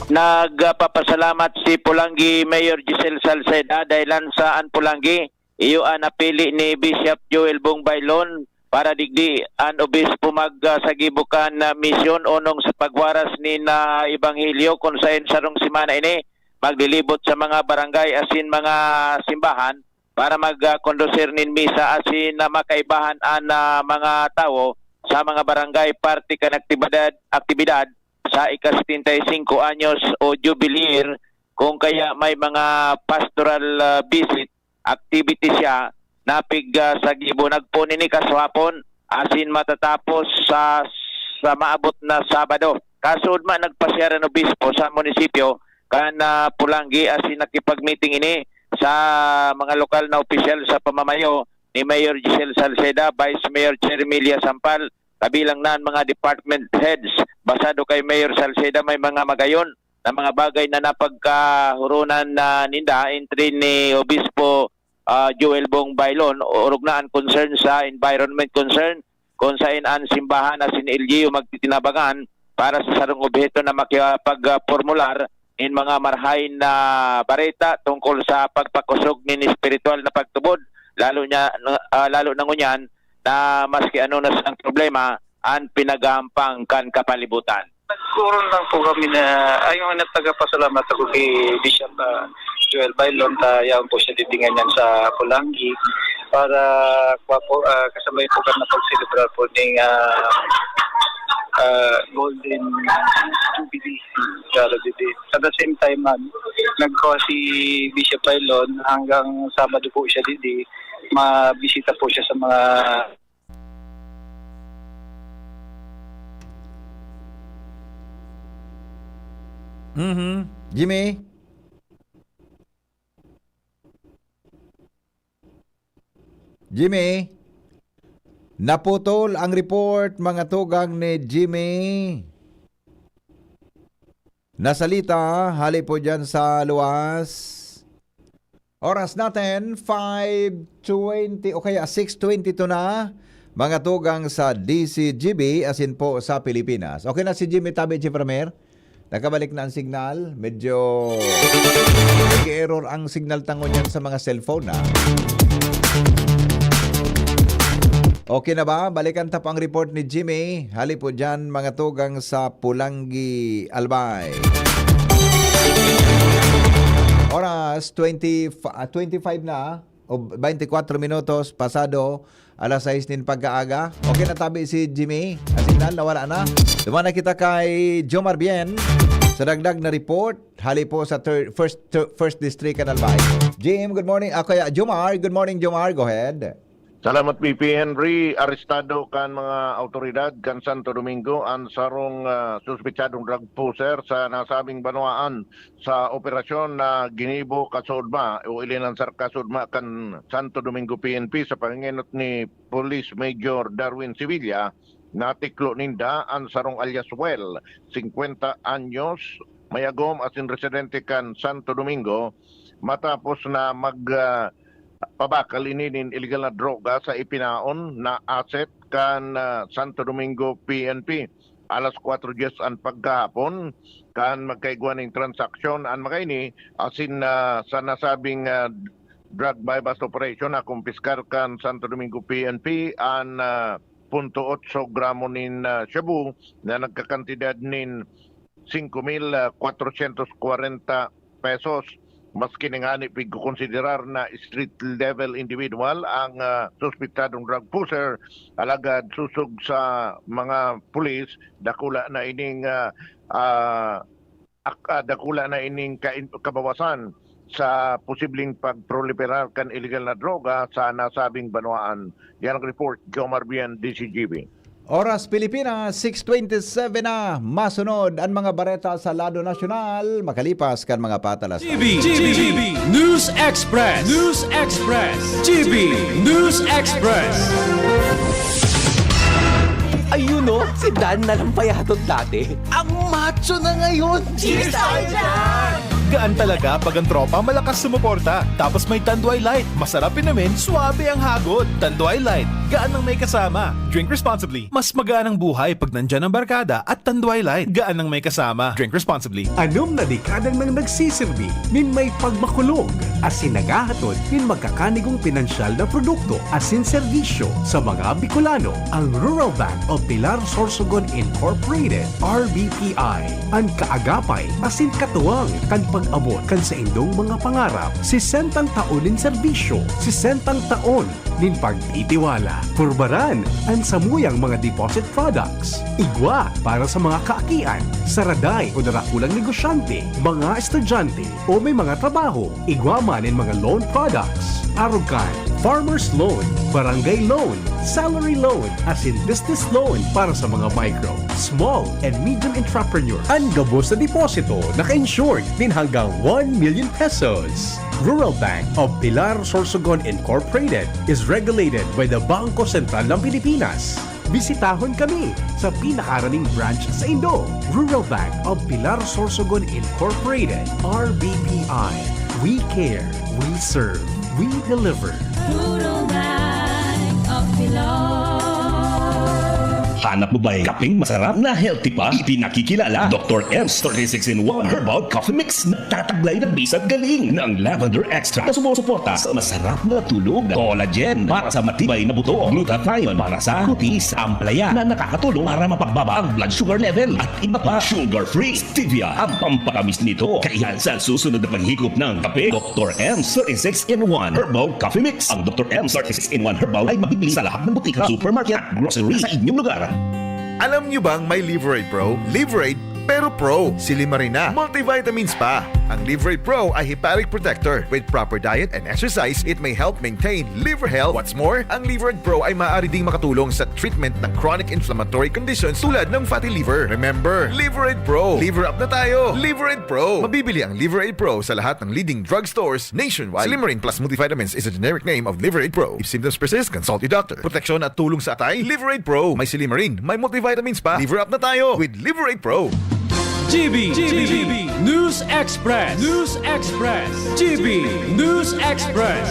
Nagpapasalamat si Polangui Mayor Giselle Salceda dahilan sa an Polangui, iyo an napili ni Bishop Joel Bong Bailon para digdi an obispo mag, ah, sagibo kan, ah, misyon onong sa pagwaras nin, ah, ebanghelyo, kun saen sarong semana ini maglilibot sa mga barangay asin mga simbahan para mag, ah, kondusir nin misa asin na makaibahan an, ah, mga tawo sa mga barangay parte kan aktibidad, aktibidad sa ika-setenta y singko anyos o jubilee, kung kaya may mga pastoral, ah, visit, activity siya, napig, ah, sa gibo. Nagpoon ini kasuhapon, asin matatapos sa, sa maabot na Sabado. Kasunod man, nagpasyar an obispo sa munisipyo kan, ah, Polangui asin nakipag-meeting ini sa mga lokal na opisyal sa pamamayo ni Mayor Giselle Salceda, Vice Mayor Chermilia Sampal, kabilang na an mga department heads. Basado kay Mayor Salceda, may mga magayon na mga bagay na napagkahuronan na ninda entre ni Obispo, ah, Joel Bong Bailon, orog na an concern sa environment concern, kung saen an simbahan asin L G U magtitinabangan para sa sarong obheto na makipagpormular nin mga marahay na bareta tungkol sa pagpakosog nin espiritual na pagtubod, lalo niya, ah, lalo na ngunyan na maski ano na sang problema, an pinaghahampang kan kapalibutan. Nagkuron lang po kami na, ayun, nagpagpasalamat ako kay Bishop, ah, Joel Bailon, ta yaon po siya digdi ngunyan sa Polangui para kwa po, ah, kasabay po kan pagselebrar po ning, ah, ah, Golden Jubilee. Pero didi, at the same time, man, nagkuha si Bishop Bailon hanggang Sabado po siya didi, mabisita po siya sa mga Mhm. Jimmy? Jimmy, naputol ang report, mga tugang ni Jimmy. Nasalita, hali po dyan sa luwas. Oras natin, five twenty o kaya six twenty-two na. Mga tugang sa D C G B, asin po sa Pilipinas. Okay na si Jimmy tabi, Chief Ramir? Nakabalik na ang signal. Medyo nag-error ang signal tango niyan sa mga cellphone, ha? Okay na ba? Balikan ta po ang report ni Jimmy. Hali po dyan, mga tugang sa Pulangi, Albay. Oras, twenty, ah, twenty-five na, o twenty-four minutos pasado alas sais nin pagkaaga. Okay na tabi si Jimmy. Ang signal, nawala na. Duman na kita kay Jomar Bien sa dagdag na report. Hali po sa third, first, thir-, first district kan Albay. Jim, good morning. Ah, kaya Jomar, good morning, Jomar. Go ahead. Salamat, B P Henry. Arestado kan mga awtoridad kan Santo Domingo an sarong, ah, suspetsadong drug pusher sa nasabing banwaan sa operasyon na ginibo kasuodma o ilinansar kasuodma kan Santo Domingo P N P sa pangenot ni Police Major Darwin Sevilla. Natiklo ninda an sarong alias Well, singkwenta anyos, mayagom asin residente kan Santo Domingo, matapos na mag, ah, pabakal ini nin iligal na droga sa ipinaon na asset kan, ah, Santo Domingo P N P. Alas kwatro dyes an pagkahapon, kan magkaigwa ning transaksyon an mga ini, asin, ah, sa nasabing, ah, drug buy-bust operation, nakumpiskar kan Santo Domingo P N P an, ah, punto otso gramo nin, ah, shabu na nagkakantidad nin singko mil kwatrosyentos kwarenta pesos. Maski na ngani pigkokonsiderar na street level individual ang, ah, suspetsadong drug pusher, alagad sosog sa mga pulis, dakula na ining, ah, ah, ak-, ah, dakula na ining kain-, kabawasan sa posibleng pagproliferar kan iligal na droga sa nasabing banwaan. Yan ang report, Jomar Bien, D C G B. Oras Pilipinas, six twenty-seven na. Masunod an mga bareta sa lado nasyonal, makalipas kan mga patalas. G B, G B, News Express, News Express, G B News Express. Ayun, oh, si Dan na lang payatot dati. Ang macho na ngayon. Cheers tayo dyan! Gaan talaga pag ang tropa malakas sumuporta. Tapos may Tanduay Light. Masarap inumin, swabe ang hagod. Tanduay Light. Gaan ang may kasama. Drink responsibly. Mas magaan ang buhay pag nandyan ang barkada at Tanduay Light. Gaan ang may kasama. Drink responsibly. Anom na dekada nang nagsisirbi nin may pagmakulog asin naghahatod nin magkakanigong pinansyal na produkto asin serbisyo sa mga Bicolano. Ang Rural Bank of Pilar Sorsogon Incorporated, R B P I, an kaagapay asin katuwang kan pag-abot kan saindong mga pangarap. Sesentang taon nin serbisyo, sesentang taon nin pagtitiwala. Purbaran an samuyang mga deposit products. Igwa para sa mga kaakian, saraday o darakulang negosyante, mga estudyante, o may mga trabaho. Igwa man nin mga loan products. Arog kan farmer's loan, barangay loan, salary loan, asin business loan para sa mga micro, small, and medium entrepreneur. An gabos na deposito naka-insured nin hanggang one million pesos. Rural Bank of Pilar Sorsogon Incorporated is regulated by the Bangko Sentral ng Pilipinas. Bisitahon kami sa pinakaraning branch saindo. Rural Bank of Pilar Sorsogon Incorporated, R B P I. We care, we serve, we deliver. Rural Bank of Pilar. Hanap mo ba'y kapeng masarap na healthy pa? Ipinakikilala, Doktor M's thirty-six in one Herbal Coffee Mix. Nagtataglay ng bisag galing ng lavender extract na sumusuporta sa masarap na tulog, collagen para sa matibay na buto, glutathione para sa kutis, ampalaya na nakakatulong para mapagbaba ang blood sugar level, at iba pa. Sugar-free stevia ang pampatamis nito. Kaya sa susunod na paghigop ng kape, Doktor M's thirty-six in one Herbal Coffee Mix. Ang Doktor M's thirty-six in one Herbal ay mabibili sa lahat ng butika, supermarket at grocery sa inyong lugar. Alam nyo bang may Liverade Pro? Liverade, pero Pro. Silimarina, multivitamins pa. Ang Liver Aid Pro ay hepatic protector. With proper diet and exercise, it may help maintain liver health. What's more, ang Liver Aid Pro ay maaari ding makatulong sa treatment ng chronic inflammatory conditions tulad ng fatty liver. Remember, Liver Aid Pro. Liver up na tayo. Liver Aid Pro. Mabibili ang Liver Aid Pro sa lahat ng leading drugstores nationwide. Silymarin Plus Multivitamins is a generic name of Liver Aid Pro. If symptoms persist, consult your doctor. Proteksyon at tulong sa atay, Liver Aid Pro. May silymarin, may multivitamins pa. Liver up na tayo with Liver Aid Pro. G B, G B, News Express, News Express, G B News Express.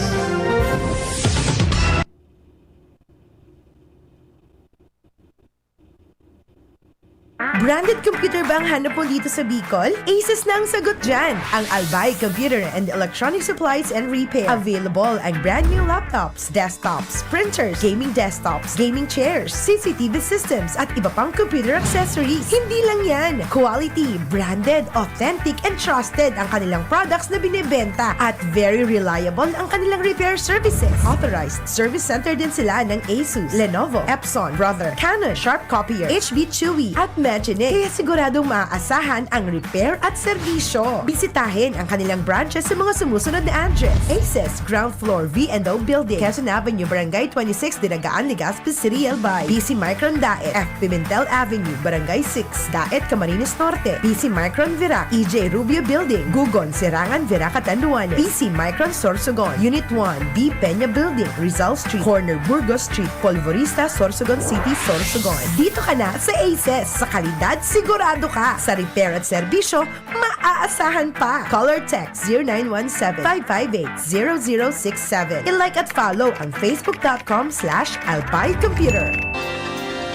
Branded computer ba ang hanap mo dito sa Bicol? Asus na ang sagot dyan! Ang Albay Computer and Electronic Supplies and Repair. Available ang brand new laptops, desktops, printers, gaming desktops, gaming chairs, C C T V systems, at iba pang computer accessories. Hindi lang yan! Quality, branded, authentic, and trusted ang kanilang products na binebenta. At very reliable ang kanilang repair services. Authorized service center din sila ng Asus, Lenovo, Epson, Brother, Canon, Sharp Copier, H B Chewy, at Magine. Kaya siguradong maaasahan ang repair at serbisyo. Bisitahin ang kanilang branches sa mga sumusunod na address: Aces, ground floor, V and O Building, Quezon Avenue, Barangay twenty-six, Dinagaan, Legazpi City, Albay. B C Micron Daet, F Pimentel Avenue, Barangay six, Daet, Camarines Norte. B C Micron Virac, E J Rubio Building, Gugon, Serangan, Virac, Catanduanes. B C Micron Sorsogon, Unit one, B Peña Building, Rizal Street, corner Burgos Street, Polvorista, Sorsogon City, Sorsogon. Dito ka na sa Aces. Sa kalidad, sigurado ka. Sa repair at serbisyo, maaasahan pa. Call or text zero nine one seven, five five eight, zero zero six seven. I-like at follow ang facebook dot com slash albay computer.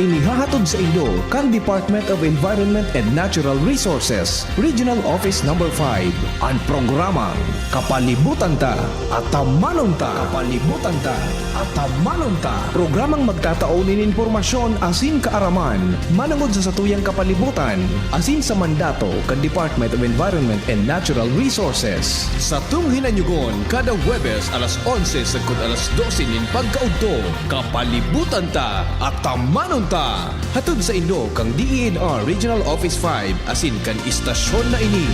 Inihahatod sa inyo kan Department of Environment and Natural Resources, Regional Office Number five, an programang Kapalibutan Ta, Atamanon Ta. Kapalibutan Ta, Atamanon Ta. Programang magtatao nin impormasyon asin kaaraman manongod sa satuyang kapalibutan asin sa mandato kan Department of Environment and Natural Resources. Satong hinanyugon kada Huwebes alas onse sagkod alas dose nin pagkaudto. Kapalibutan Ta, Atamanon Ta. Hatod sa inyo kan D E N R Regional Office five asin kan istasyon na ini.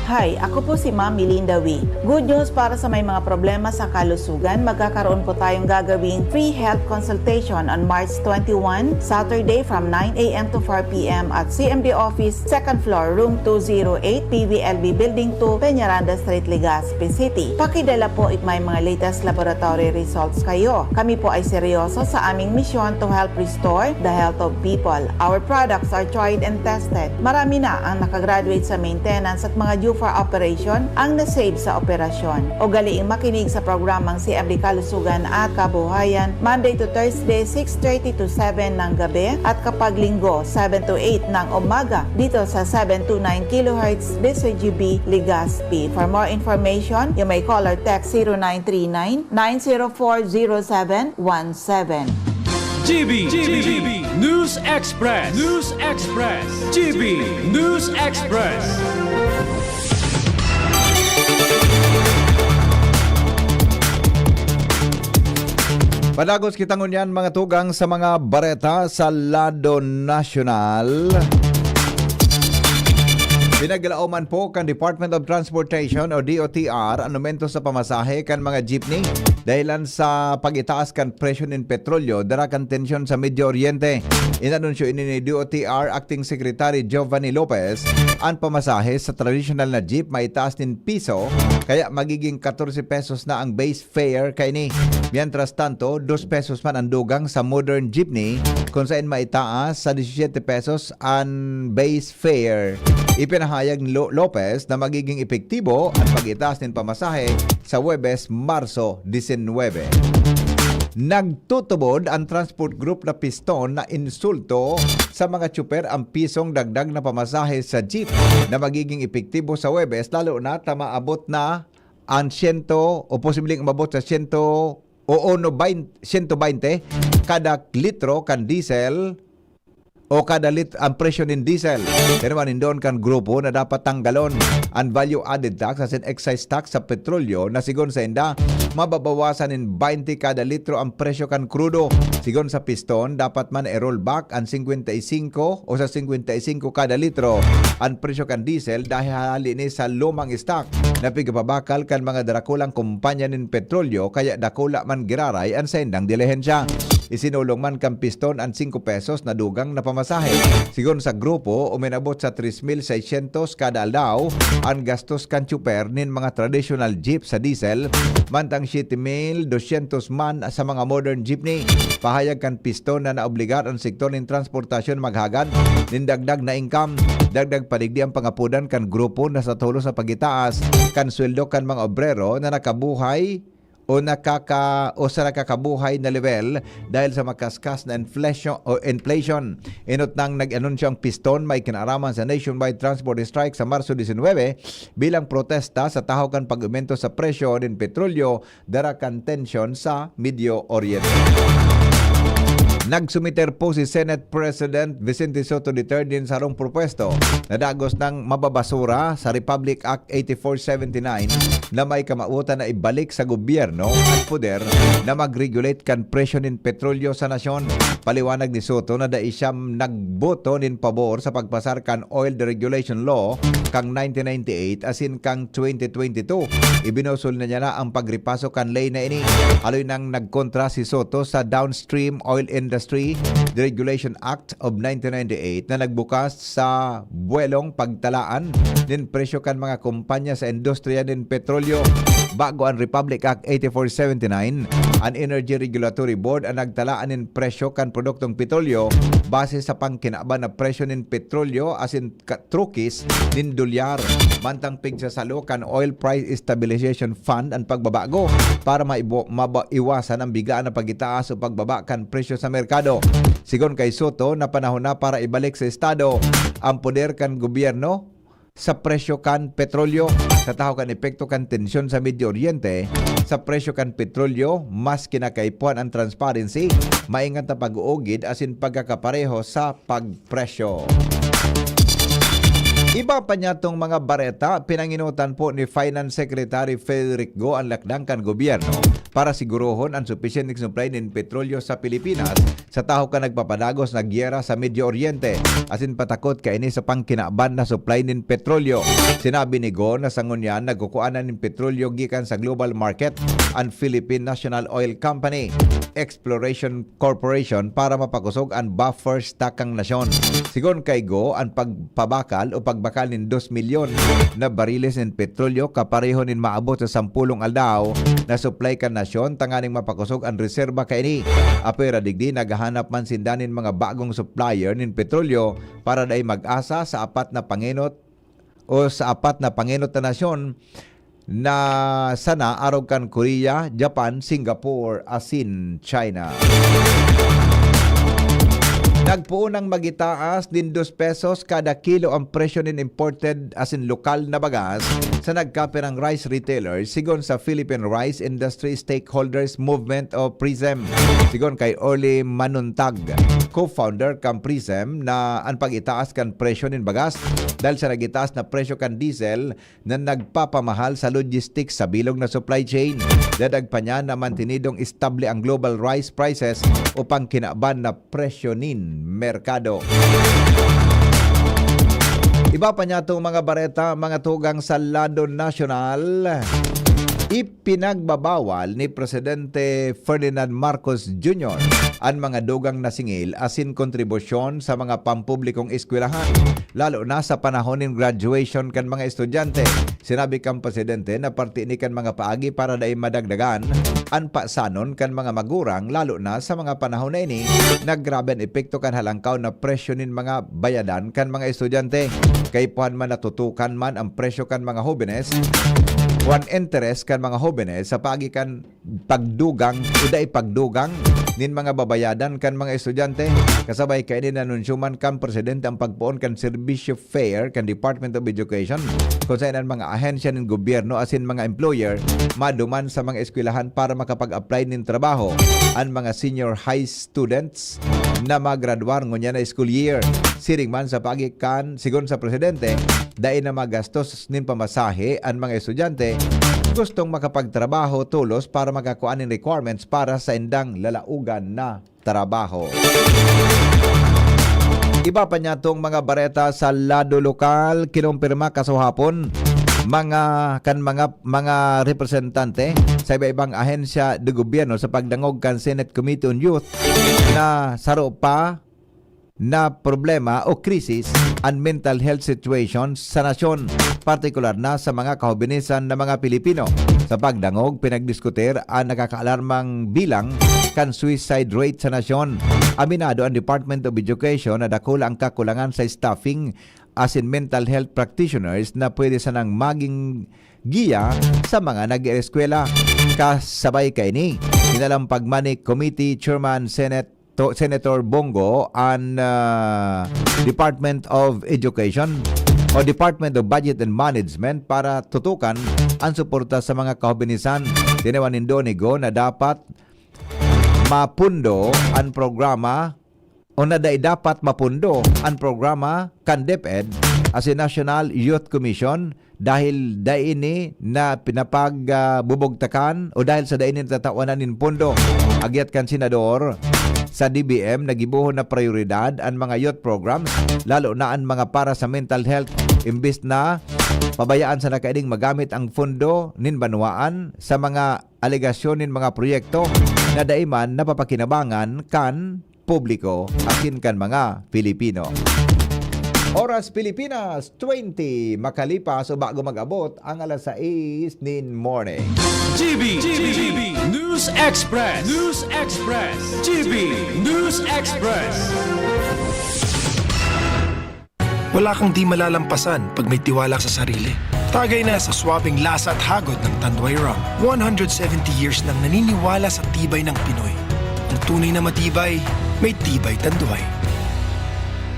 Hi, ako po si Ma'am Melinda Wee. Good news para sa may mga problema sa kalusugan, magkakaroon po tayong gagawing free health consultation on March twenty-one, Saturday from nine a m to four p m at C M D office, second floor, room two zero eight, P V L B Building two, Peñaranda Street, Legazpi City. Pakidala po if may mga latest laboratory results kayo. Kami po ay seryoso sa aming misyon to help restore the health of people. Our products are tried and tested. Marami na ang nakagraduate sa maintenance at mga due for operation ang na-save sa operasyon. Ugaliing makinig sa programang C M D Kalusugan at Kabuhayan, Monday to Thursday, six thirty to seven ng gabi, at kapag Linggo, seven to eight ng umaga, dito sa seven two nine kilohertz D C G B Legazpi. For more information, you may call or text zero nine three nine, nine zero four, zero seven one seven. G B, G B, News Express, News Express, G B, News Express. Padagos kita ngunyan, mga tugang, sa mga bareta sa lado nasyonal. Pinaglalaoman po kan Department of Transportation o D O T R an aumento sa pamasahe kan mga jeepney dahilan sa pag-itaas kan presyo nin petrolyo dara kan tensyon sa Medio Oriente. Inanunsyo ini ni D O T R Acting Secretary Giovanni Lopez. An pamasahe sa tradisyonal na jeep maitaas nin piso, kaya magiging katorse pesos na ang base fare kaini. Mientras tanto, dos pesos man ang dugang sa modern jeepney, kun saen maitaas sa disisiyete pesos an base fare. Ipinahayag ni Lo-, Lopez na magiging epektibo an pag-itaas nin pamasahe sa Huwebes, Marso disinwebe. Nagtutubod an transport group na Piston na insulto sa mga tsuper ang pisong dagdag na pamasahe sa jeep na magiging epektibo sa Huwebes, lalo na ta maabot na ang siyento o posibleng umabot sa siyento o uno baynte, siyento baynte kada litro kan diesel o kada lit-, ang presyo nin diesel. Pero manindon kan grupo na dapat tanggalon ang value added tax asin excise tax sa petrolyo na, sigon sa inda, mababawasan nin baynte kada litro ang presyo kan krudo. Sigon sa piston, dapat man i-roll back an singkwenta y singko o sa singkwenta y singko kada litro an presyo kan diesel dahil hali ni sa lumang stock na pigpabakal kan mga darakulang kompanya nin petrolyo, kaya dakula man giraray an saindang dilihensya. Isinulong man kan piston an singko pesos na dugang na pamasahe. Sigon sa grupo, uminabot sa tres mil seiscientos kada aldaw an gastos kan tsuper nin mga traditional jeep sa diesel, mantang siyete mil dosyentos man sa mga modern jeepney. Pahayag kan piston na naobligar an sektor nin transportasyon maghagad nin dagdag na income. Dagdag pa digdi ang pangapodan kan grupo na sa tolos na pagitaas kan sweldo kan mga obrero na nakabuhay o nakaka-, o sa nakakabuhay na level dahil sa makaskas na inflation o inflation. Enot nang nag-anunsyo ang piston, may kinaraman sa nationwide transport strike sa Marso disinwebe bilang protesta sa tahaw kan pag-umento sa presyo nin petrolyo, dara kan tensyon sa Medio Oriente. Nagsumiter po si Senate President Vicente Sotto the third nin sarong propuesto na dagos nang mababasura sa Republic Act eighty-four seventy-nine na may kamawotan na ibalik sa gobyerno an poder na mag-regulate kan presyo nin petrolyo sa nasyon. Paliwanag ni Sotto na dai siya nagboto nin pabor sa pagpasar kan Oil Deregulation Law kan nineteen ninety-eight asin kan twenty twenty-two. Ibinusol na niya na ang pagripaso kan ley na ini. Haloy nang nagkontra si Sotto sa Downstream Oil Industry Deregulation Act of nineteen ninety-eight na nagbukas sa buwelong pagtalaan nin presyo kan mga kompanya sa industriya nin petrolyo. Bago an Republic Act eighty-four seventy-nine, an Energy Regulatory Board an nagtalaan nin presyo kan produktong petrolyo base sa pangkinaban na presyo nin petrolyo asin ka-, trukis nin dolyar. Mantang pigsasalo kan Oil Price Stabilization Fund an pagbabago para maibo-, maba-, iwasan ang biglaan na pagitaas o pagbaba kan presyo sa merkado. Sigon kay Sotto, napanahon na para ibalik sa Estado ang poder kan gobyerno sa presyo kan petrolyo. Sa tahaw kan epekto kan tensyon sa Medio Oriente, sa presyo kan petrolyo, mas kinakaipuhan ang transparency, maingat na pag-uugid asin pagkakapareho sa pagpresyo. Iba pa niyatong mga bareta, pinanginutan po ni Finance Secretary Frederick Go ang lakdang kan gobyerno para sigurohon ang supisyenteng supply nin petrolyo sa Pilipinas sa tahaw kan nagpapadagos na gyera sa Medio Oriente, asin patakot kaini sa pangkinaban na supply nin petrolyo. Sinabi ni Go na sa ngunyan nagkukua na nin petrolyo gikan sa global market an Philippine National Oil Company Exploration Corporation para mapakosog an buffer stock kan nasyon. Sigon kay Go, an pagpabakal o pagbakal nin dos milyon na bariles nin petrolyo kapareho nin maabot sa sampolong aldaw na supply kan nasyon tanganing mapakosog an reserba kaini. Apwera digdi, naghahanap man sinda nin mga bagong supplier nin petrolyo para dai mag-asa sa apat na pangenot o sa apat na pangenot na nasyon na sana arog kan Korea, Japan, Singapore, asin China. Nagpoon nang magitaas nin dos pesos kada kilo ang presyo nin imported asin lokal na bagas sa nagkapirang rice retailers, sigon sa Philippine Rice Industry Stakeholders Movement o PRISM. Sigon kay Orly Manuntag, co-founder kan PRISM, na an pag-itaas kan presyo nin bagas dahil sa nagitaas na presyo kan diesel na nagpapamahal sa logistics sa bilog na supply chain. Dadag pa niya na mantenidong estable ang global rice prices o pangkinaban na presyo nin merkado. Iba pa niya itong mga bareta, mga tugang sa lado nasyonal. Ipinagbabawal ni Presidente Ferdinand Marcos Junior an mga dugang na singil asin kontribusyon sa mga pampublikong eskwelahan, lalo na sa panahon nin graduation kan mga estudyante. Sinabi kan presidente na parte ini kan mga paagi para dai madagdagan an pasanon kan mga magurang, lalo na sa mga panahon na ini na grabe an epekto kan halangkaw na presyo nin mga bayadan kan mga estudyante. Kaipuhan man natutukan man ang presyo kan mga hobenes o an interes kan mga hobenes sa paagi kan pagdugang o dai pagdugang nin mga babayadan kan mga estudyante. Kasabay kaini, nanunsyo man kan presidente ang pagpoon kan serbisyo fair kan Department of Education, kung saan an mga ahensya nin gobyerno asin mga employer maduman sa mga eskwelahan para makapag-apply nin trabaho. An mga senior high students na magradwar ngunyan na school year. Siring man sa paagi kan, sigon sa presidente, dai na magastos nin pamasahe an mga estudyante gustong makapagtrabaho tolos para makakua nin requirements para sa indang lalaogan na trabaho. Iba pa niya tong mga bareta sa lado lokal, kinumpirma kasuhapon mga, kan mga, mga representante sa iba-ibang ahensya de gobyerno sa pagdangog kan Senate Committee on Youth na saro pa na problema o krisis an mental health situation sa nasyon, partikular na sa mga kahobinisan na mga Pilipino. Sa pagdangog, pinagdiskutir an nakakaalarmang bilang kan suicide rate sa nasyon. Aminado an Department of Education na dakula ang kakulangan sa staffing asin mental health practitioners na pwede sanang maging giya sa mga nag-eeskwela. Kasabay kaini, kinalampag man ni Committee Chairman Senate to, Senator Bongo an, ah, Department of Education o Department of Budget and Management para tutukan ang suporta sa mga kahobinisan. Tiniwan nin Donigo na dapat mapundo ang programa o na dai dapat mapundo ang programa kan DepEd asin National Youth Commission dahil dai ini na pinapag, ah, bubugtakan o dahil sa dai ini natatawanan nin pondo. Agyat kan senador sa D B M na gibohon na prioridad an mga youth programs, lalo na an mga para sa mental health, imbis na pabayaan sana kaining magamit ang pondo nin banwaan sa mga alegasyon nin mga proyekto na dai man napapakinabangan kan publiko asin kan mga Pilipino. Oras Pilipinas, twenty makalipas o bago mag-abot ang alas sais nin morning. G B, G B, News Express, News Express, G B News Express. Wala kang di malalampasan pag may tiwala sa sarili. Tagay na sa swabing lasa at hagod ng Tanduay Rum. One hundred seventy years nang naniniwala sa tibay ng Pinoy. Ang tunay na matibay, may Tibay Tanduay.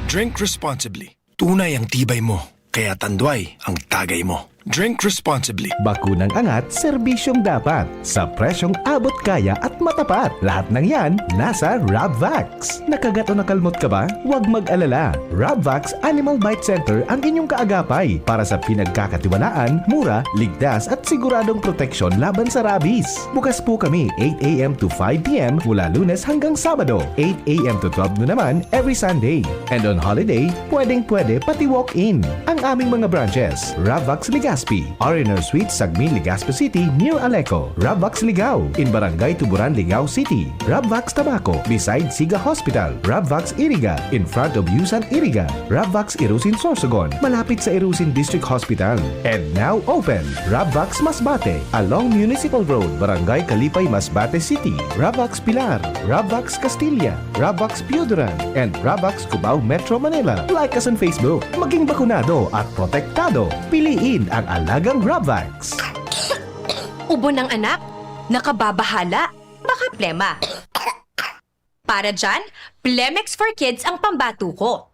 Drink responsibly. Tunay ang tibay mo, kaya Tanduay ang tagay mo. Drink responsibly. Bakunang angat, serbisyong dapat, sa presyong abot kaya at matapat. Lahat ng yan, nasa Rabvax. Nakagat o nakalmot ka ba? Huwag mag-alala. Rabvax Animal Bite Center ang inyong kaagapay para sa pinagkakatiwalaan, mura, ligtas at siguradong proteksyon laban sa rabies. Bukas po kami eight a m to five p m mula Lunes hanggang Sabado, eight a m to twelve noon naman every Sunday. And on holiday, pwedeng-pwede pati walk-in. Ang aming mga branches, Rabvax Legazpi, R and R Suite, Sagmin, Legazpi City, near Aleco, Rabvax Ligao, in Barangay Tuburan, Ligao City, Rabvax Tabaco, beside Siga Hospital, Rabvax Iriga, in front of Yusan Iriga, Rabvax Irusin Sorsogon, malapit sa Irusin District Hospital. And now open, Rabvax Masbate, along Municipal Road, Barangay Kalipay, Masbate City, Rabvax Pilar, Rabvax Castilla, Rabvax Pioduran, and Rabvax Cubao, Metro Manila. Like us on Facebook. Maging bakunado at protektado. Piliin ang alagang Rabvax. Ubo ng anak? Nakababahala? Baka plema. Para dyan, Plemex for Kids ang pambato ko.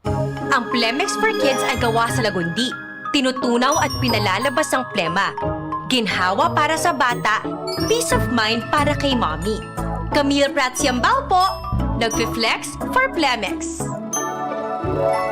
Ang Plemex for Kids ay gawa sa lagundi. Tinutunaw at pinalalabas ang plema. Ginhawa para sa bata, peace of mind para kay mommy. Camille Prats Yambao po, nagfi-flex for Plemex.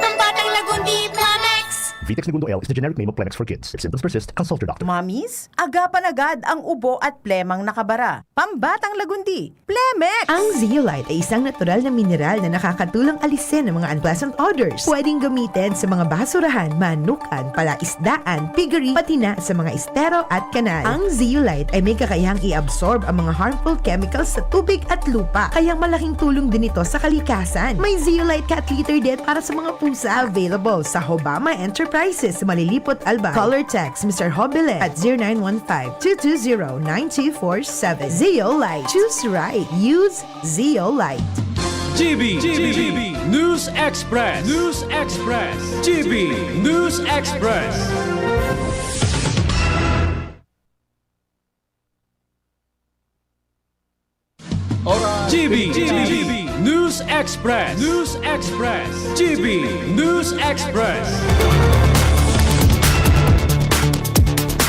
Pambatang lagundi, Plemex! Vitex Negundo L is the generic name of Plemex for Kids. If symptoms persist, consult your doctor. Mommies, agapan agad ang ubo at plemang nakabara. Pambatang lagundi, Plemex! Ang Zeolite ay isang natural na mineral na nakakatulong alisin ang mga unpleasant odors. Pwedeng gamitin sa mga basurahan, manukan, palaisdaan, piggery, pati na sa mga estero at kanal. Ang Zeolite ay may kakayahang i-absorb ang mga harmful chemicals sa tubig at lupa, kaya malaking tulong din ito sa kalikasan. May Zeolite Cat Litter din para sa mga pusa. Available sa Hobama Enterprises, Malilipot, Albay. Call or text Mister Hobile at zero nine one five, two two zero, nine two four seven. Zeolite. Choose right. Use Zeolite. G B, G B, News Express, News Express, G B News Express. Oras G B, G B, News Express, News Express, G B News Express.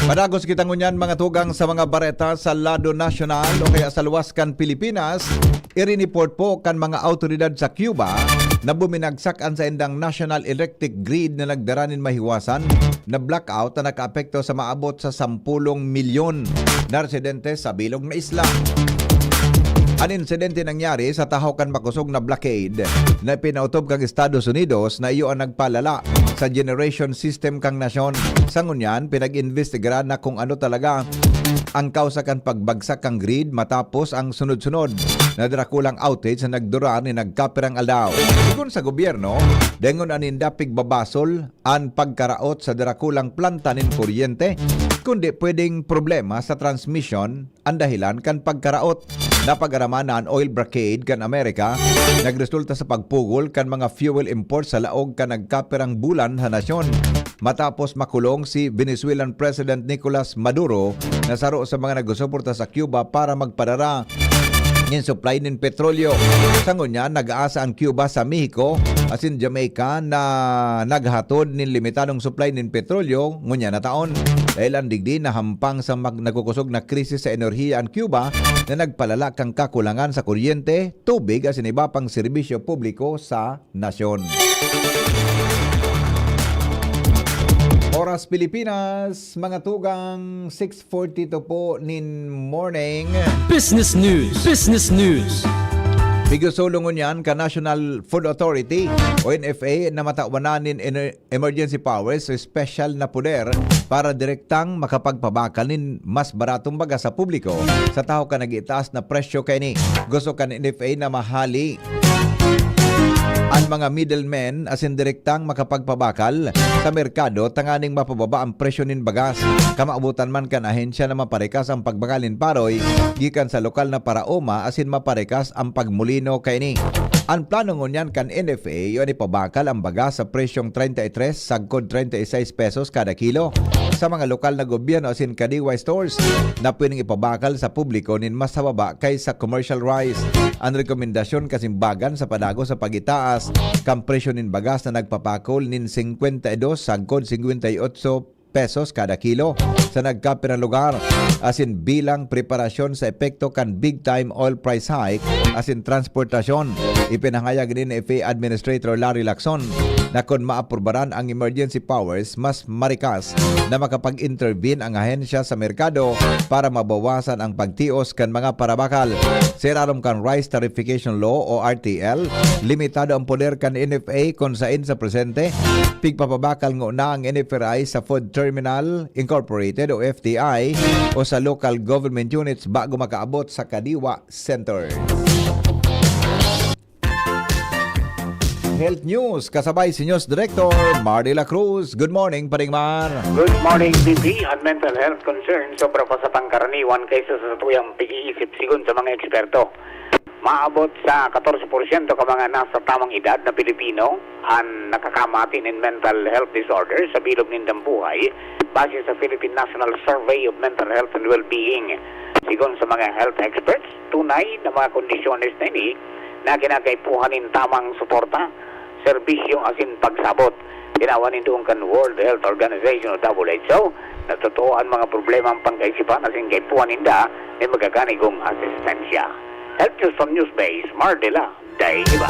Padagos kita ngunyan, mga tugang, sa mga bareta sa lado nasyonal o kaya sa luwas kan Pilipinas. Irineport po kan mga awtoridad sa Cuba na buminagsak an saindang national electric grid na nagdara nin mahiwasan na blackout na nakaapekto sa maabot sa sampulong milyon na residente sa bilog na isla. An insidente nangyari sa tahaw kan makosog na blockade na pinautob kan Estados Unidos na iyo an nagpalala sa generation system kan nasyon. Sa ngunyan, pinag-imbestigaran na kung ano talaga ang kausa kan pagbagsak kan grid matapos ang sunod-sunod na drakulang outage na nagdurar nin nagkapirang aldaw. Sigon sa gobyerno, dengon na ninda pigbabasol an pagkaraot sa drakulang planta nin kuryente, kundi pwedeng problema sa transmisyon an dahilan kan pagkaraot. Napag-araman na an oil blockade kan Amerika nagresulta sa pagpugol kan mga fuel imports sa laog kan nagkapirang bulan sa nasyon, matapos makulong si Venezuelan President Nicolas Maduro na saro sa mga nagsusuporta sa Cuba para magpadara nin supply nin petrolyo. Sa ngunyan, nag-aasa an Cuba sa Mexico asin Jamaica na naghatod nin limitadong supply nin petrolyo ngunyan na taon, dahil an digdi nahampang sa mag-, nagkukosog na krisis sa enerhiya an Cuba na nagpalala kan kakulangan sa kuryente, tubig asin iba pang serbisyo publiko sa nasyon. Oras Pilipinas, mga tugang, six forty-two po nin morning. Business News. Business News. Pigsusulong ngunyan kan National Food Authority o N F A na matawan na nin ener-, emergency powers o special na poder para direktang makapagpabakal nin mas baratong bagas sa publiko sa tahaw kan nag-itaas na presyo kaini. Gusto kan N F A na mahali an mga middlemen asin direktang makapagpabakal sa merkado tanganing mapababa ang presyo nin bagas. Kamawotan man kan ahensya na maparikas ang pagbakal nin paroy gikan sa lokal na paraoma asin maparikas ang pagmolino kaini. An plano ngunyan kan N F A iyo an ipabakal ang bagas sa presyong treinta y tres sagkod treinta y seis pesos kada kilo sa mga lokal na gobyerno asin kadiwa stores na pwedeng ipabakal sa publiko nin mas hababa kay sa commercial rice. An rekomendasyon kasimbagan sa padagos sa pagitaas kan presyo nin bagas na nagpapakol nin singkwenta y dos sagkod singkwenta y otso pesos kada kilo sa nagkapirang lugar, asin bilang preparasyon sa epekto kan big time oil price hike asin transportasyon. Ipinahayag ni N F A Administrator Larry Lacson na kun maaprubaran ang emergency powers, mas marikas na makapag-intervene ang ahensya sa merkado para mabawasan ang pagtios kan mga parabakal. Sa irarom kan Rice Tarification Law o R T L, limitado ang poder kan N F A kun saen sa presente, pigpapabakal ngona ang N F R I sa Food Terminal Incorporated o F T I o sa local government units bago makaabot sa kadiwa centers. Health News, kasabay si News Director Mardy La Cruz. Good morning, Paring Mar. Good morning, B P. Ang mental health concern sobra pa sa pangkaraniwan kaysa sa satuyang pag-iisip, sigon sa mga eksperto. Maabot sa katorse porsyento ka mga nasa tamang edad na Pilipino an nakakamati nin mental health disorder sa bilog nindang buhay, base sa Philippine National Survey of Mental Health and Well-being. Sigon sa mga health experts, tunay na mga kondisyones na ini na kinakaipuhan nin tamang suporta, serbisyo asin pagsabot. Tinawan nin duon kan World Health Organization o W H O na totoo an mga problemang pangkaisipan asin kaipuhan ninda nin magaganigong asistensya. Health News from Newsbase, Mar de la Daiva.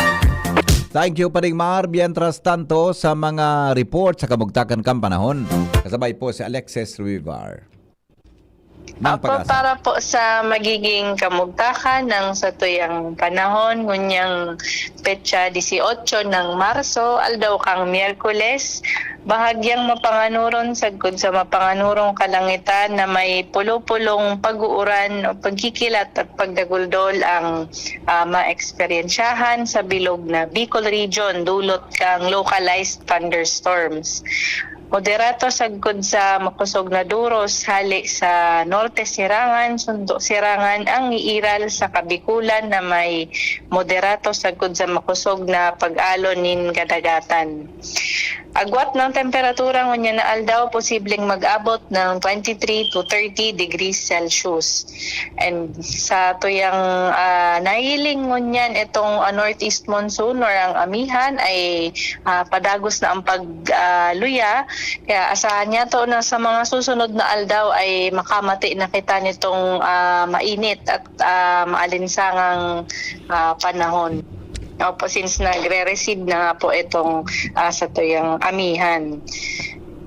Thank you, Paring Mar. Mientras tanto, sa mga report sa kamugtakan kan panahon, kasabay po si Alexis Rivar. Mang Apo, Pag-asa. Para po sa magiging kamugtakan ng satuyang panahon, ngunyang petsa dieciocho ng Marso, aldaw kang Miyerkules, bahagyang mapanganuron sagkod sa mapanganurong kalangitan na may pulo-pulong pag-uuran o pagkikilat at pagdaguldol ang, ah, maeksperyensyahan sa bilog na Bicol Region, dulot kang localized thunderstorms. Moderato sagkod sa makosog na duros hale sa norte sirangan, sundo sirangan ang iiral sa Kabikulan na may moderato sagkod sa makosog na pag-alon nin kadagatan. Agwat ng temperatura ngunyan na aldaw, posibleng mag-abot ng twenty-three to thirty degrees Celsius. And sa tuyang, ah, nahiling ngunyan itong, ah, northeast monsoon or ang amihan ay, ah, padagos na ang pag, ah, luya. Kaya asahan niya to na sa mga susunod na aldaw ay makamati na kita nitong, ah, mainit at, ah, maalinsangang, ah, panahon. Opo, since nagre-recede na nga po itong, ah, sa tuyang amihan.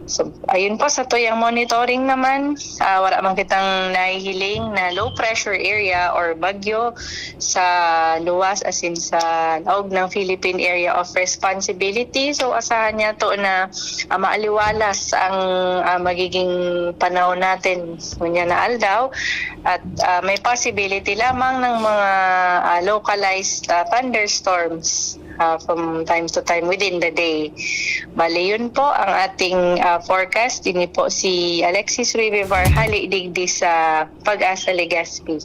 So, ayun po, sa tuyang monitoring naman, ah, wala man kitang nahihiling na low pressure area or bagyo sa luwas, as in sa laog ng Philippine Area of Responsibility. So, asahan niya to na, ah, maaliwalas ang, ah, magiging panahon natin ngunyan na aldaw. At, ah, may possibility lamang ng mga, ah, localized, ah, thunderstorms, ah, from time to time within the day. Bale, yun po ang ating, ah, forecast. Ini po si Alexis Rivivar, hali digdi sa Pag-asa, Legazpi.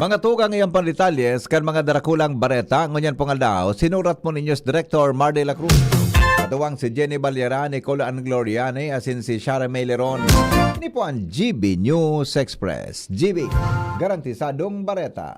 Mga tugang, iyan pang detalles kan mga darakulang bareta ngunyan pong aldaw, sinurat po ninyo si Director Mar de la Cruz. Katuwang si Jenny Balyara, Nicole Ann Gloriani, asin si Shara May Leron. Ini po ang G B News Express. G B, garantisadong bareta.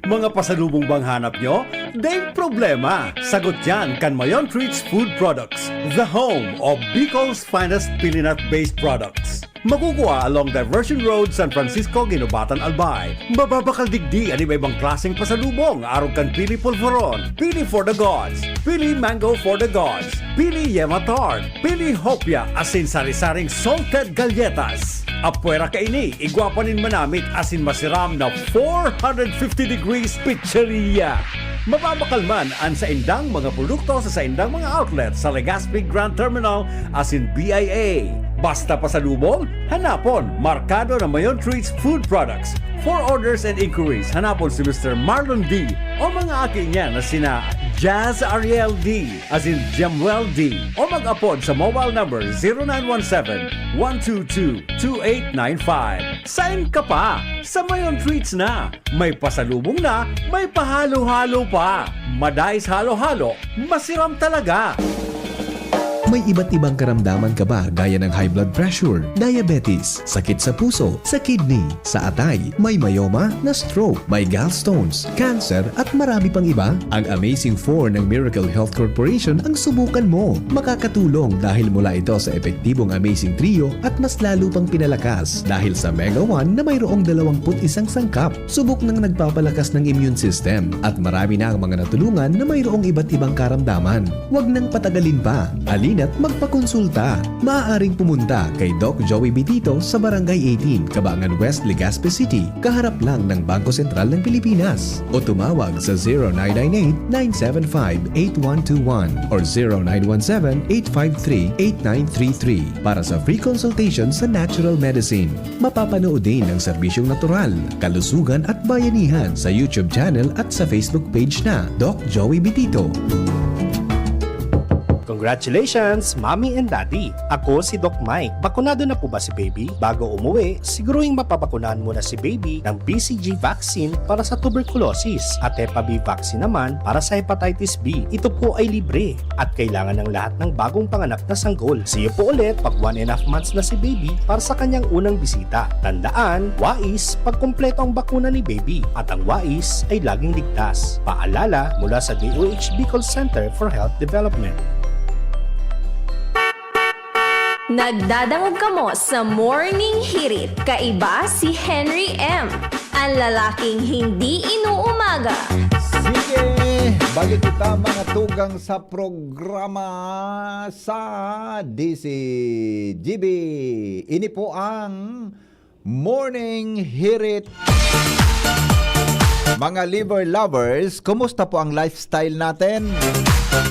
Mga pasalubong bang hanap nyo? Daing problema! Sagot yan kan Mayon Treats Food Products, the home of Bicol's finest pilinat-based products. Makukuha along Diversion Road, San Francisco, Guinobatan, Albay. Mababakal digdi an iba-ibang klaseng pasalubong, arog kan pili polvoron, pili for the gods, pili mango for the gods, pili yema tart, pili hopia, asin sari-saring salted galletas. Apwera kaini, igwa pa nin manamit asin masiram na four hundred fifty degrees pizzeria. Mababakal man an saindang mga produkto sa saindang mga outlet sa Legazpi Grand Terminal asin B I A. Basta pasalubong, hanapon, markado na Mayon Treats Food Products. For orders and inquiries, hanapon si Mister Marlon D o mga aki niya na sina Jazz Ariel D, asin Jemuel D, o mag-apod sa mobile number zero nine one seven, one two two, two eight nine five. Sain ka pa? Sa Mayon Treats na! May pasalubong na, may pahalo-halo pa! Madais halo-halo, masiram talaga! May iba't ibang karamdaman ka ba gaya ng high blood pressure, diabetes, sakit sa puso, sa kidney, sa atay, may myoma, na-stroke, may gallstones, cancer at marami pang iba? Ang Amazing four ng Miracle Health Corporation ang subukan mo. Makakatulong dahil mula ito sa epektibong Amazing Trio at mas lalo pang pinalakas dahil sa Mega one na mayroong dalawampu't isang sangkap. Subok nang nagpapalakas ng immune system at marami na ang mga natulungan na mayroong iba't ibang karamdaman. Huwag nang patagalin pa. Halina't magpakonsulta. Maaaring pumunta kay Doc Joey Bitito sa Barangay eighteen, Cabangan West, Legazpi City, kaharap lang ng Bangko Sentral ng Pilipinas. O tumawag sa zero nine nine eight, nine seven five, eight one two one or zero nine one seven, eight five three, eight nine three three para sa free consultation sa natural medicine. Mapapanood din ang serbisyong natural, kalusugan at bayanihan sa YouTube channel at sa Facebook page na Doc Joey Bitito. Congratulations, Mommy and Daddy! Ako si Doc Mike. Bakunado na po ba si baby? Bago umuwi, siguruhing mapabakunahan muna si baby ng B C G vaccine para sa tuberculosis at Hepa B vaccine naman para sa hepatitis B. Ito po ay libre at kailangan ng lahat ng bagong panganak na sanggol. See you po ulit pag one and a half months na si baby para sa kanyang unang bisita. Tandaan, wais, pagkumpleto ang bakuna ni baby at ang wais ay laging ligtas. Paalala mula sa D O H Bicol Center for Health Development. Nagdadangog kamo sa Morning Hirit. Kaiba si Henry M, ang lalaking hindi inuumaga. Sige! Balik kita, mga tugang, sa programa sa D C G B. Ini po ang Morning Hirit. Mga liver lovers, kumusta po ang lifestyle natin?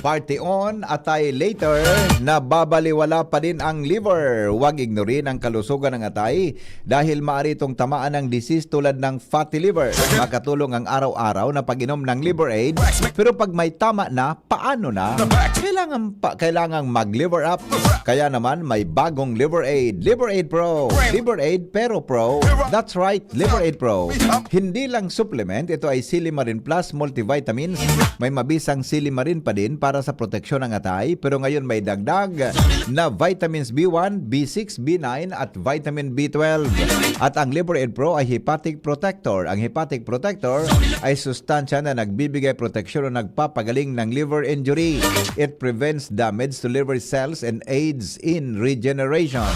Party on, atay later, nababaliwala pa din ang liver. Huwag ignorin ang kalusugan ng atay dahil maaari itong tamaan ng disease tulad ng fatty liver. Makatulong ang araw-araw na pag-inom ng Liver Aid. Pero pag may tama na, paano na? Kailangan pa, kailangang mag-liver up. Kaya naman, may bagong Liver Aid. Liver Aid Pro. Liver Aid Pero Pro. That's right, Liver Aid Pro. Hindi lang supplement, ito ay Silimarin Plus multivitamins. May mabisang silimarin pa din para sa proteksyon ng atay, pero ngayon may dagdag na vitamins B one, B six, B nine at vitamin B twelve. At ang Liver Aid Pro ay hepatic protector. Ang hepatic protector ay sustansya na nagbibigay proteksyon o nagpapagaling ng liver injury. It prevents damage to liver cells and aids in regeneration.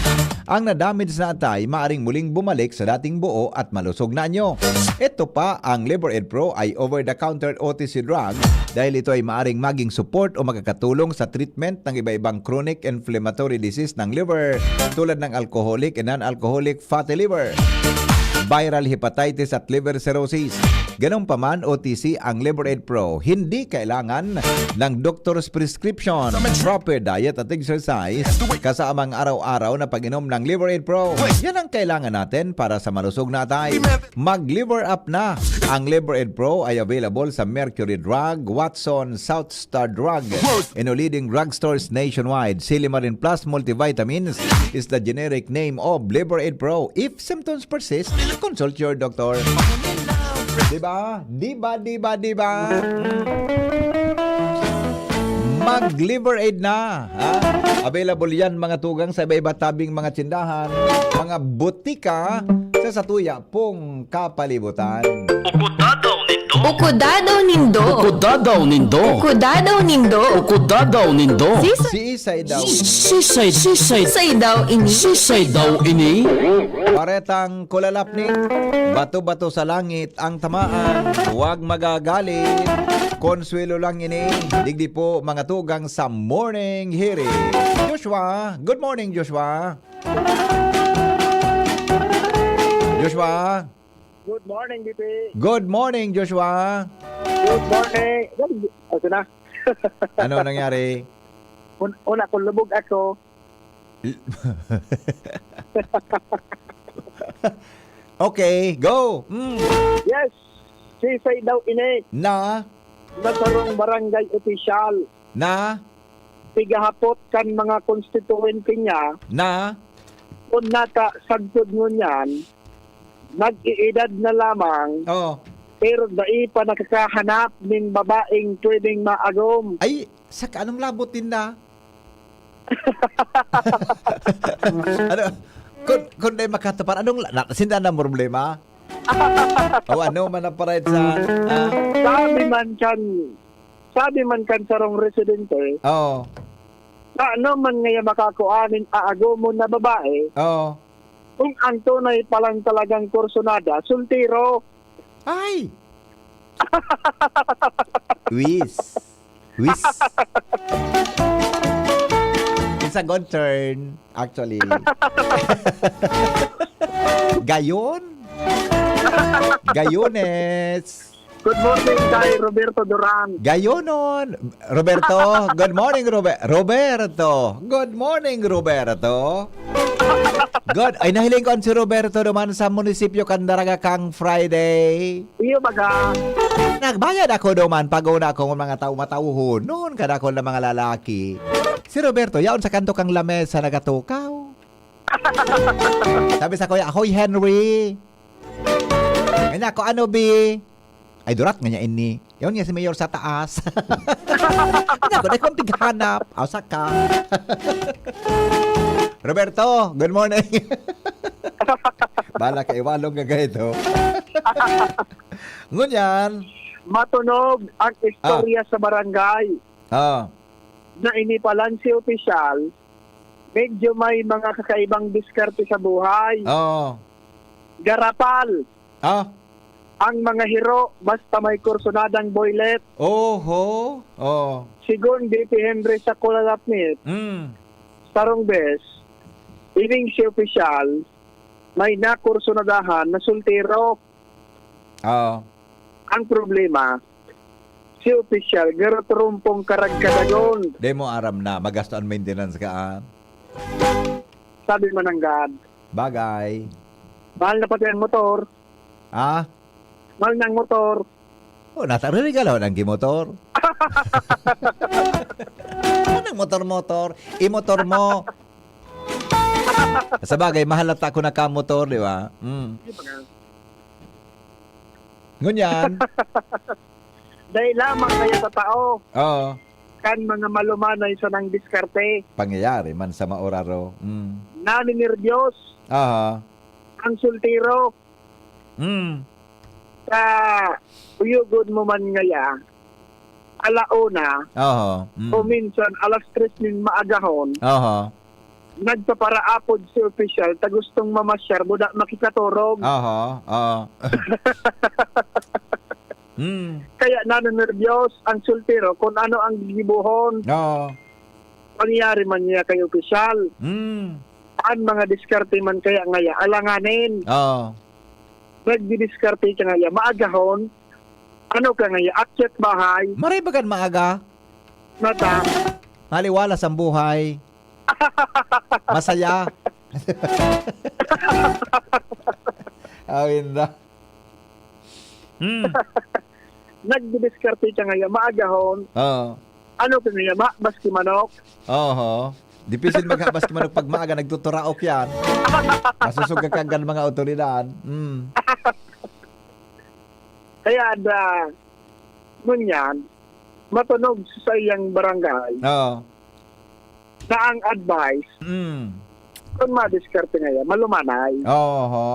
Ang na-damage na atay maaring muling bumalik sa dating buo at malusog na anyo. Ito pa, ang Liver Aid Pro ay over-the-counter O T C drug dahil ito ay maaring maging support o makakatulong sa treatment ng iba-ibang chronic inflammatory disease ng liver tulad ng alcoholic and non-alcoholic fatty liver, viral hepatitis at liver cirrhosis. Ganun pa man, O T C ang Liver Aid Pro. Hindi kailangan ng doktor's prescription. Proper diet at exercise, kasamang araw-araw na pag-inom ng Liver Aid Pro. Yan ang kailangan natin para sa malusog na atay. Mag-liver up na! Ang Liver Aid Pro ay available sa Mercury Drug, Watson, South Star Drug, and leading drugstores nationwide. Silimarin Plus Multivitamins is the generic name of Liver Aid Pro. If symptoms persist, consult your doctor. Diba? Diba, diba, diba? Mag-Liver Aid na, ha? Available yan, mga tugang, sa iba-iba tabing mga tindahan, mga butika sa satuya pong kapalibutan. Ukudadaw nindo. Ukudadaw nindo. Ukudadaw nindo. Ukudadaw nindo. Ukudadaw nindo. Si Sisay daw. Sisay, sisay. Sisay daw ini. Sisay daw ini. Paretang kulalapni. Bato-bato sa langit ang tamaan. Huwag magagalit. Konsuelo lang ini. Digdi po, mga tugang, sa Morning Hirit. Joshua, good morning, Joshua. Joshua. Good morning, B P. Good morning, Joshua. Good morning. Ito na. Ano nangyari? Un-, una, kung lubog ako. Okay, go. Mm. Yes, sisay daw ini. Na? Na sarong barangay opisyal. Na? Pigahapot kan mga konstituwente niya. Na? Kung nata, sagkod ngunyan, nag-iidad na lamang, Oo. pero dai pa nakakahanap nin babaeng pwedeng maagom. Ay, saka anong labot ninda? Ano? Kun, kun dai makatupad, anong la-, na, sinda na problema? O ano man ang parahit sa, ah? Sabi man kan, sabi man kan sarong residente, Oo. "Paano man ngaya makakuha nin aagomon na babae Oo. kung ang tunay palang talagang kursunada, soltero?" Ay! Wis. Wis. It's a good turn, actually. Gayon? Gayones. Good morning kay Roberto Duran. Gayonon. Roberto, good morning, Robe-, Roberto. Good morning, Roberto. Good. Ay, nahiling ko an si Roberto duman sa munisipyo kan Daraga kang Friday. Iyo, baga. Nagbayad ako duman, pag-una akong mga tao matauhonon, kadakol na mga lalaki. Si Roberto, yaon sa kanto kang lamesa, nagatukaw. Sabi sa kuya, "Hoy, Henry." Ay, nako, ano, bi? Ay, durat nga niya ini. Yun nga si Mayor sa taas. Ay, nako, dahil kong pighanap. Aw, saka. Roberto, good morning. Bala ka, iwalong nga ganito. Ngunyan. Matunog ang istorya Ah. sa barangay. Ah. Na ini palan si opisyal, medyo may mga kakaibang diskarte sa buhay. Oo. Garapal. Ah. Ang mga hiro, basta may kursunadang boylet. Oho. Oo. Sigon B P Henry sa Kulalapnit, Mm. sarong bes, ining si opisyal, may nakursunadahan na soltero. Oo. Ang problema, Si opisyal, garo trumpong karagkadagon. Di mo aram na, magasto ang maintenance ka, ah. Sabi mo ng God. Bagay. Mahal na pati ang motor. Ah? Mahal na ang motor. Oh, nata-, regalo ng gimotor. Anong motor-motor? Imotor mo. Sa bagay, mahal na ta ako nakamotor, di ba? Mm. Di ba nga? Ngunyan. Dahil lamang kaya sa tao, Oo. kan mga malumanay sa nang diskarte. Pangyayari man sa maoraro. Mm. Naninirbiyos Aha. ang sultiro. Mm. Sa uyugon mo man ngaya, ala una, Aha. Mm. o minsan alas tres nin maagahon, Aha. nagpaparaapod si opisyal ta gustong mamasyar, buda makikaturog. Aha, oo. Hmm. Kaya nanonerbiyos ang sultiro kung ano ang gigibohon. Oo. Pangyari man niya kay opisyal. Hmm. Ang mga diskarte man kaya ngaya, alanganin. Oo. Nagdidiskarte ka ngaya, maagahon. Ano ka ngaya, akyat bahay. Maray bagan maaga. Nata. Maliwalas ang buhay. Masaya. Awin na. Hmm. Nagdidiskarte ka ngaya, maagahon. Oo. Ano ka ngaya, ma-, maski manok? Oho. Dipisil maghabas ki manok pag maaga, nagtuturaok yan. Masusuga ka kan mga otoridad. Hmm. Kaya da, ngunyan, matunog sa iyang barangay. Oo. Na ang advice, Mm. kung madiskarte ngaya, malumanay. Oho.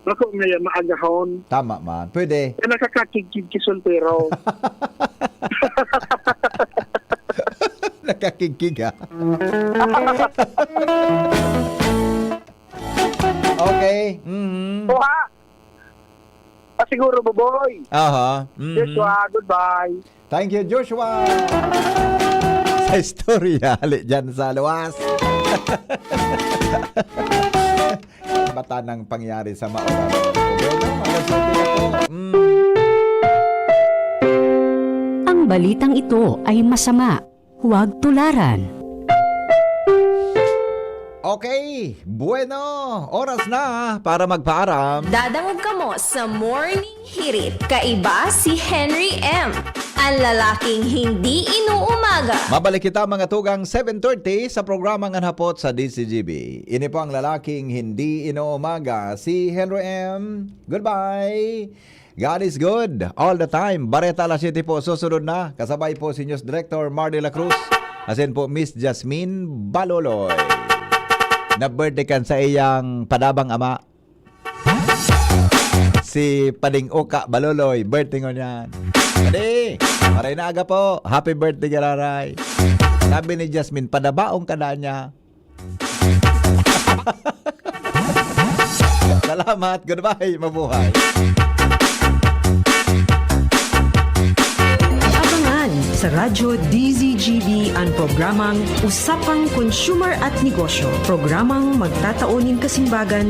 Bako ngaya maagahon. Tama man. Pwede. Kaya nakakakigkig ki soltero. Nakakigkig, ah. Okay. Mhm. Kuha. Pasiguro, Boboy. Aha. Mhm. Joshua, goodbye. Thank you, Joshua. Sa istorya, hali dyan sa luwas. Bata nang pangyari sa maoran. Bueno, alas siyete na po. Mm. Ang balitang ito ay masama. Huwag tularan. Okay, bueno, oras na para magpaaram. Dadangog kamo sa Morning Hirit. Kaiba si Henry M, ang lalaking hindi inuumaga. Mabalik kita, mga tugang, seven thirty sa programang An Hapot sa D Z G B. Ini po ang lalaking hindi inuumaga, si Henry M. Goodbye! God is good all the time. Bareta alas siyete po. Susunod na, kasabay po si News Director Mardy La Cruz. Asin po, Miss Jasmine Baloloy. Na birthday kan sa iyang padabang ama. Si Pading Uka Baloloy, birthday ngunyan. Padi, maray na aga po. Happy birthday, giraray. Sabi ni Jasmine, padabaong ka na niya. Salamat. Goodbye. Mabuhay. Abangan sa Radyo D Z G B ang programang Usapang Consumer at Negosyo. Programang magtatao nin kasimbagan